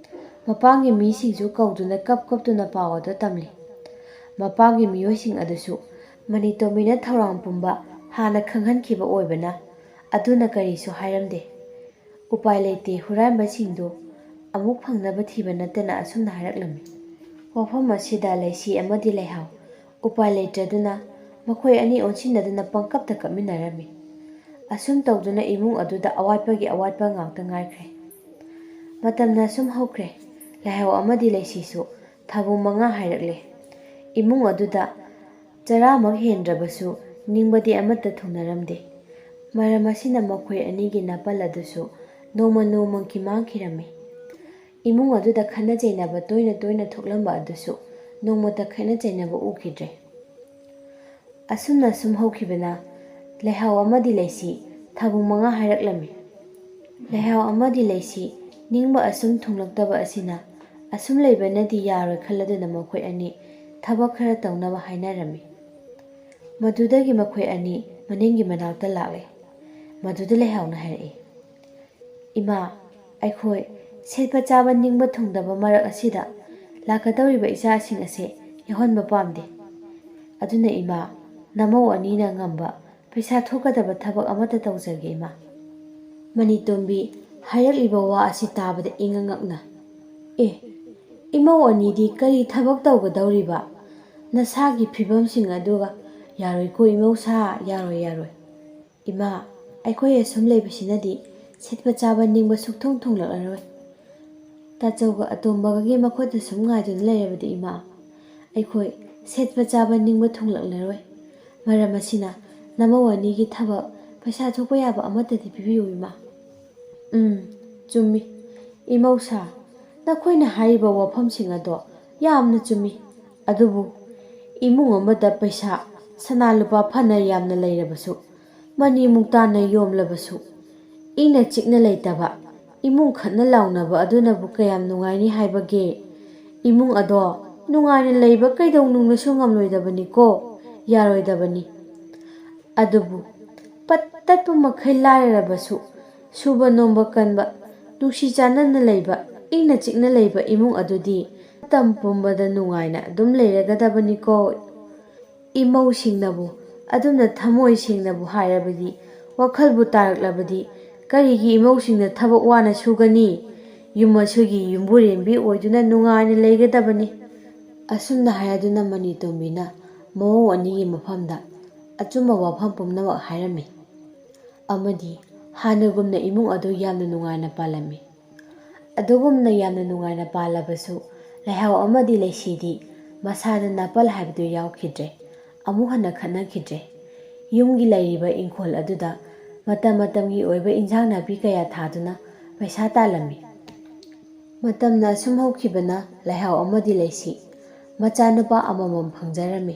ꯃꯄꯥꯝꯒꯤ ꯃꯤꯁꯤꯡꯁꯨ ꯀꯧꯗꯨꯅ ꯀꯞ ꯀꯞꯇꯨꯅ ꯄꯥꯎ ꯑꯗꯨ ꯇꯝꯂꯤ꯫ ꯃꯄꯥꯝꯒꯤ ꯃꯤꯑꯣꯏꯁꯤꯡ ꯑꯗꯨꯁꯨ ꯃꯅꯤꯇꯣꯝꯕꯤꯅ ꯊꯧꯔꯥꯡ ꯄꯨꯝꯕ ꯍꯥꯟꯅ ꯈꯪꯍꯟꯈꯤꯕ ꯑꯣꯏꯕꯅ ꯑꯗꯨꯅ ꯀꯔꯤꯁꯨ ꯍꯥꯏꯔꯝꯗꯦ꯫ ꯎꯄꯥꯏ ꯂꯩꯇꯦ, ꯍꯨꯔꯥꯟꯕꯁꯤꯡꯗꯨ ꯑꯃꯨꯛ ꯐꯪꯅꯕ ꯊꯤꯕ ꯅꯠꯇꯅ ꯑꯁꯨꯝꯅ ꯍꯥꯏꯔꯛꯂꯝꯃꯤ꯫ ꯋꯥꯐꯝ ꯑꯁꯤꯗ ꯂꯩꯁꯤ ꯑꯃꯗꯤ ꯂꯩꯍꯥꯎ ꯎꯄꯥꯏ ꯂꯩꯇ꯭ꯔꯗꯨꯅ ꯃꯈꯣꯏ ꯑꯅꯤ ꯑꯣꯟꯁꯤꯟꯅꯗꯨꯅ ꯄꯪꯀꯞꯇ ꯀꯞꯃꯤꯟꯅꯔꯝꯃꯤ꯫ ꯑꯁꯨꯝ ꯇꯧꯗꯨꯅ ꯏꯃꯨꯡ ꯑꯗꯨꯗ ꯑꯋꯥꯠꯄꯒꯤ ꯑꯋꯥꯠꯄ ꯉꯥꯛꯇ ꯉꯥꯏꯈ꯭ꯔꯦ꯫ ꯃꯇꯝꯅ ꯑꯁꯨꯝ ꯍꯧꯈ꯭ꯔꯦ꯫ ꯂꯩꯍꯥꯎ ꯑꯃꯗꯤ ꯂꯩꯁꯤꯁꯨ ꯊꯥꯕꯨꯡ ꯃꯉꯥ ꯍꯥꯏꯔꯛꯂꯦ꯫ ꯏꯃꯨꯡ ꯑꯗꯨꯗ ꯆꯔꯥꯃꯛ ꯍꯦꯟꯗ꯭ꯔꯕꯁꯨ ꯅꯤꯡꯕꯗꯤ ꯑꯃꯠꯇ ꯊꯨꯡꯅꯔꯝꯗꯦ꯫ ꯃꯔꯝ ꯑꯁꯤꯅ ꯃꯈꯣꯏ ꯑꯅꯤꯒꯤ ꯅꯥꯄꯜ ꯑꯗꯨꯁꯨ ꯅꯣꯡꯃ ꯅꯣꯡꯃꯒꯤ ꯃꯥꯡꯈꯤꯔꯝꯃꯤ꯫ ꯏꯃꯨꯡ ꯑꯗꯨꯗ ꯈꯠꯅ ꯆꯩꯅꯕ ꯇꯣꯏꯅ ꯇꯣꯏꯅ ꯊꯣꯛꯂꯝꯕ ꯑꯗꯨꯁꯨ ꯅꯣꯡꯃꯇ ꯈꯠꯅ ꯆꯩꯅꯕ ꯎꯈꯤꯗ꯭ꯔꯦ꯫ ꯑꯁꯨꯝꯅ ꯁꯨꯝ ꯍꯧꯈꯤꯕꯅ ꯂꯩꯍꯥꯎ ꯑꯃꯗꯤ ꯂꯩꯁꯤ ꯊꯥꯕꯨꯡ ꯃꯉꯥ ꯍꯥꯏꯔꯛꯂꯝꯃꯤ꯫ ꯂꯩꯍꯥꯎ ꯑꯃꯗꯤ ꯂꯩꯁꯤ ꯅꯤꯡꯕ ꯑꯁꯨꯝ ꯊꯨꯡꯂꯛꯇꯕ ꯑꯁꯤꯅ ꯑꯁꯨꯝ ꯂꯩꯕꯅꯗꯤ ꯌꯥꯔꯣꯏ ꯈꯜꯂꯗꯨꯅ ꯃꯈꯣꯏ ꯑꯅꯤ ꯊꯕꯛ ꯈꯔ ꯇꯧꯅꯕ ꯍꯥꯏꯅꯔꯝꯃꯤ꯫ ꯃꯗꯨꯗꯒꯤ ꯃꯈꯣꯏ ꯑꯅꯤ ꯃꯅꯤꯡꯒꯤ ꯃꯅꯥꯛꯇ ꯂꯥꯛꯂꯦ꯫ ꯃꯗꯨꯗ ꯂꯩꯍꯥꯎꯅ ꯍꯥꯏꯔꯛꯏ, "ꯏꯃꯥ, ꯑꯩꯈꯣꯏ ꯁꯦꯠꯄ ꯆꯥꯕ ꯅꯤꯡꯕ ꯊꯨꯡꯗꯕ ꯃꯔꯛ ꯑꯁꯤꯗ ꯂꯥꯛꯀꯗꯧꯔꯤꯕ ꯏꯆꯥꯁꯤꯡ ꯑꯁꯦ ꯌꯥꯎꯍꯟꯕ ꯄꯥꯝꯗꯦ꯫ ꯑꯗꯨꯅ ꯏꯃꯥ, ꯅꯃꯧ ꯑꯅꯤꯅ ꯉꯝꯕ ꯄꯩꯁꯥ ꯊꯣꯛꯀꯗꯕ ꯊꯕꯛ ꯑꯃꯠꯇ ꯇꯧꯖꯒꯦ ꯏꯃꯥ꯫ ꯃꯅꯤꯇꯣꯝꯕꯤ ꯍꯥꯏꯔꯛꯂꯤꯕ ꯋꯥ ꯑꯁꯤ ꯇꯥꯕꯗ ꯏꯉꯛ ꯉꯛꯅ, "ꯑꯦ, ꯏꯃꯧ ꯑꯅꯤꯗꯤ ꯀꯔꯤ ꯊꯕꯛ ꯇꯧꯒꯗꯧꯔꯤꯕ? ꯅꯁꯥꯒꯤ ꯐꯤꯕꯝꯁꯤꯡ ꯑꯗꯨꯒ ꯌꯥꯔꯣꯏꯀꯣ ꯏꯃꯧꯁꯥ, ꯌꯥꯔꯣꯏ, ꯌꯥꯔꯣꯏ꯫ ꯏꯃꯥ, ꯑꯩꯈꯣꯏ ꯑꯁꯨꯝ ꯂꯩꯕꯁꯤꯅꯗꯤ ꯁꯦꯠꯄ ꯆꯥꯕ ꯅꯤꯡꯕ ꯁꯨꯛꯊꯨꯡ ꯊꯨꯡꯂꯛꯂꯔꯣꯏ꯫" ꯇꯥꯆꯧꯒ ꯑꯇꯣꯝꯕꯒꯒꯤ ꯃꯈꯨꯠꯇ ꯁꯨꯝ ꯉꯥꯏꯗꯨꯅ ꯂꯩꯔꯕꯗꯤ ꯏꯃꯥ, ꯑꯩꯈꯣꯏ ꯁꯦꯠꯄ ꯆꯥꯕ ꯅꯤꯡꯕ ꯊꯨꯡꯂꯛꯂꯔꯣꯏ꯫ ꯃꯔꯝ ꯑꯁꯤꯅ ꯅꯃꯧ ꯑꯅꯤꯒꯤ ꯊꯕꯛ ꯄꯩꯁꯥ ꯊꯣꯛꯄ ꯌꯥꯕ ꯑꯃꯠꯇꯗꯤ ꯄꯤꯕꯤꯌꯨ ꯏꯃꯥ꯫ ꯎꯝ, ꯆꯨꯝꯃꯤ꯫ ꯏꯃꯧꯁꯥ, ꯅꯈꯣꯏꯅ ꯍꯥꯏꯔꯤꯕ ꯋꯥꯐꯝꯁꯤꯡ ꯑꯗꯣ ꯌꯥꯝꯅ ꯆꯨꯝꯃꯤ꯫ ꯑꯗꯨꯕꯨ ꯏꯃꯨꯡ ꯑꯃꯗ ꯄꯩꯁꯥ, ꯁꯅꯥ ꯂꯨꯄꯥ ꯐꯅ ꯌꯥꯝꯅ ꯂꯩꯔꯕꯁꯨ, ꯃꯅꯤ ꯃꯨꯛꯇꯥꯅ ꯌꯣꯝꯂꯕꯁꯨ, ꯏꯪꯅ ꯆꯤꯛꯅ ꯂꯩꯇꯕ, ꯏꯃꯨꯡ ꯈꯠꯅ ꯂꯥꯎꯅꯕ ꯑꯗꯨꯅꯕꯨ ꯀꯌꯥꯝ ꯅꯨꯡꯉꯥꯏꯅꯤ ꯍꯥꯏꯕꯒꯦ? ꯏꯃꯨꯡ ꯑꯗꯣ ꯅꯨꯡꯉꯥꯏꯅ ꯂꯩꯕ ꯀꯩꯗꯧꯅꯨꯡꯗꯁꯨ ꯉꯝꯂꯣꯏꯗꯕꯅꯤꯀꯣ, ꯌꯥꯔꯣꯏꯗꯕꯅꯤ꯫ ꯑꯗꯨꯕꯨ ꯄꯠ ꯇꯠꯄ ꯃꯈꯩ ꯂꯥꯏꯔꯔꯕꯁꯨ, ꯁꯨꯕ ꯅꯣꯝꯕ ꯀꯟꯕ, ꯅꯨꯡꯁꯤ ꯆꯥꯟꯅꯅ ꯂꯩꯕ, ꯏꯪꯅ ꯆꯤꯛꯅ ꯂꯩꯕ ꯏꯃꯨꯡ ꯑꯗꯨꯗꯤ ꯃꯇꯝ ꯄꯨꯝꯕꯗ ꯅꯨꯡꯉꯥꯏꯅ ꯑꯗꯨꯝ ꯂꯩꯔꯒꯗꯕꯅꯤꯀꯣ꯫ ꯏꯃꯧꯁꯤꯡꯅꯕꯨ ꯑꯗꯨꯝꯅ ꯊꯃꯣꯏ ꯁꯦꯡꯅꯕꯨ ꯍꯥꯏꯔꯕꯗꯤ, ꯋꯥꯈꯜꯕꯨ ꯇꯥꯔꯛꯂꯕꯗꯤ, ꯀꯔꯤꯒꯤ ꯏꯃꯧꯁꯤꯡꯅ ꯊꯕꯛ ꯋꯥꯅ ꯁꯨꯒꯅꯤ? ꯌꯨꯝ ꯑꯁꯤꯒꯤ ꯌꯨꯝꯕꯨꯔꯦꯝꯕꯤ ꯑꯣꯏꯗꯨꯅ ꯅꯨꯡꯉꯥꯏꯅ ꯂꯩꯒꯗꯕꯅꯤ꯫ ꯑꯁꯨꯝꯅ ꯍꯥꯏꯔꯗꯨꯅ ꯃꯅꯤꯇꯣꯝꯕꯤꯅ ꯃꯃꯧ ꯑꯅꯤꯒꯤ ꯃꯐꯝꯗ ꯑꯆꯨꯝꯕ ꯋꯥꯐꯝ ꯄꯨꯝꯅꯃꯛ ꯍꯥꯏꯔꯝꯃꯤ꯫ ꯑꯃꯗꯤ ꯍꯥꯟꯅꯒꯨꯝꯅ ꯏꯃꯨꯡ ꯑꯗꯨ ꯌꯥꯝꯅ ꯅꯨꯡꯉꯥꯏꯅ ꯄꯥꯜꯂꯝꯃꯤ꯫ ꯑꯗꯨꯒꯨꯝꯅ ꯌꯥꯝꯅ ꯅꯨꯡꯉꯥꯏꯅ ꯄꯥꯜꯂꯕꯁꯨ, ꯂꯩꯍꯥꯎ ꯑꯃꯗꯤ ꯂꯩꯁꯤꯗꯤ ꯃꯁꯥꯗ ꯅꯥꯄꯜ ꯍꯥꯏꯕꯗꯨ ꯌꯥꯎꯈꯤꯗ꯭ꯔꯦ꯫ ꯑꯃꯨꯛ ꯍꯟꯅ ꯈꯠꯅꯈꯤꯗ꯭ꯔꯦ꯫ ꯌꯨꯝꯒꯤ ꯂꯩꯔꯤꯕ ꯏꯪꯈꯣꯜ ꯑꯗꯨꯗ ꯃꯇꯝ ꯃꯇꯝꯒꯤ ꯑꯣꯏꯕ ꯏꯟꯁꯥꯡ ꯅꯥꯄꯤ ꯀꯌꯥ ꯊꯥꯗꯨꯅ ꯄꯩꯁꯥ ꯇꯥꯜꯂꯝꯃꯤ꯫ ꯃꯇꯝꯅ ꯑꯁꯨꯝ ꯍꯧꯈꯤꯕꯅ ꯂꯩꯍꯥꯎ ꯑꯃꯗꯤ ꯂꯩꯁꯤ ꯃꯆꯥꯅꯨꯄꯥ ꯑꯃꯃꯝ ꯐꯪꯖꯔꯝꯃꯤ꯫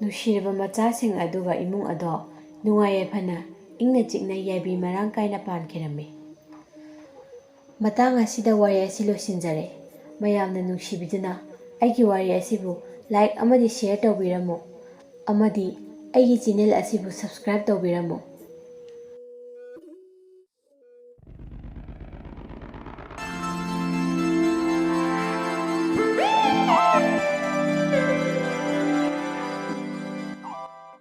ꯅꯨꯡꯁꯤꯔꯕ ꯃꯆꯥꯁꯤꯡ ꯑꯗꯨꯒ ꯏꯃꯨꯡ ꯑꯗꯣ ꯅꯨꯡꯉꯥꯏ ꯌꯥꯏꯐꯅ, ꯏꯪꯅ ꯆꯤꯛꯅ, ꯌꯥꯏꯕꯤ ꯃꯔꯥꯡ ꯀꯥꯏꯅ ꯄꯥꯟꯈꯤꯔꯝꯃꯤ꯫ ꯃꯇꯥꯡ ꯑꯁꯤꯗ ꯋꯥꯔꯤ ꯑꯁꯤ ꯂꯣꯏꯁꯤꯟꯖꯔꯦ꯫ ꯃꯌꯥꯝꯅ ꯅꯨꯡꯁꯤꯕꯤꯗꯨꯅ ꯑꯩꯒꯤ ꯋꯥꯔꯤ ꯑꯁꯤꯕꯨ like ꯑꯃꯗꯤ share ꯇꯧꯕꯤꯔꯝꯃꯨ, ꯑꯃꯗꯤ ꯑꯩꯒꯤ channel ꯑꯁꯤꯕꯨ subscribe ꯇꯧꯕꯤꯔꯝꯃꯨ꯫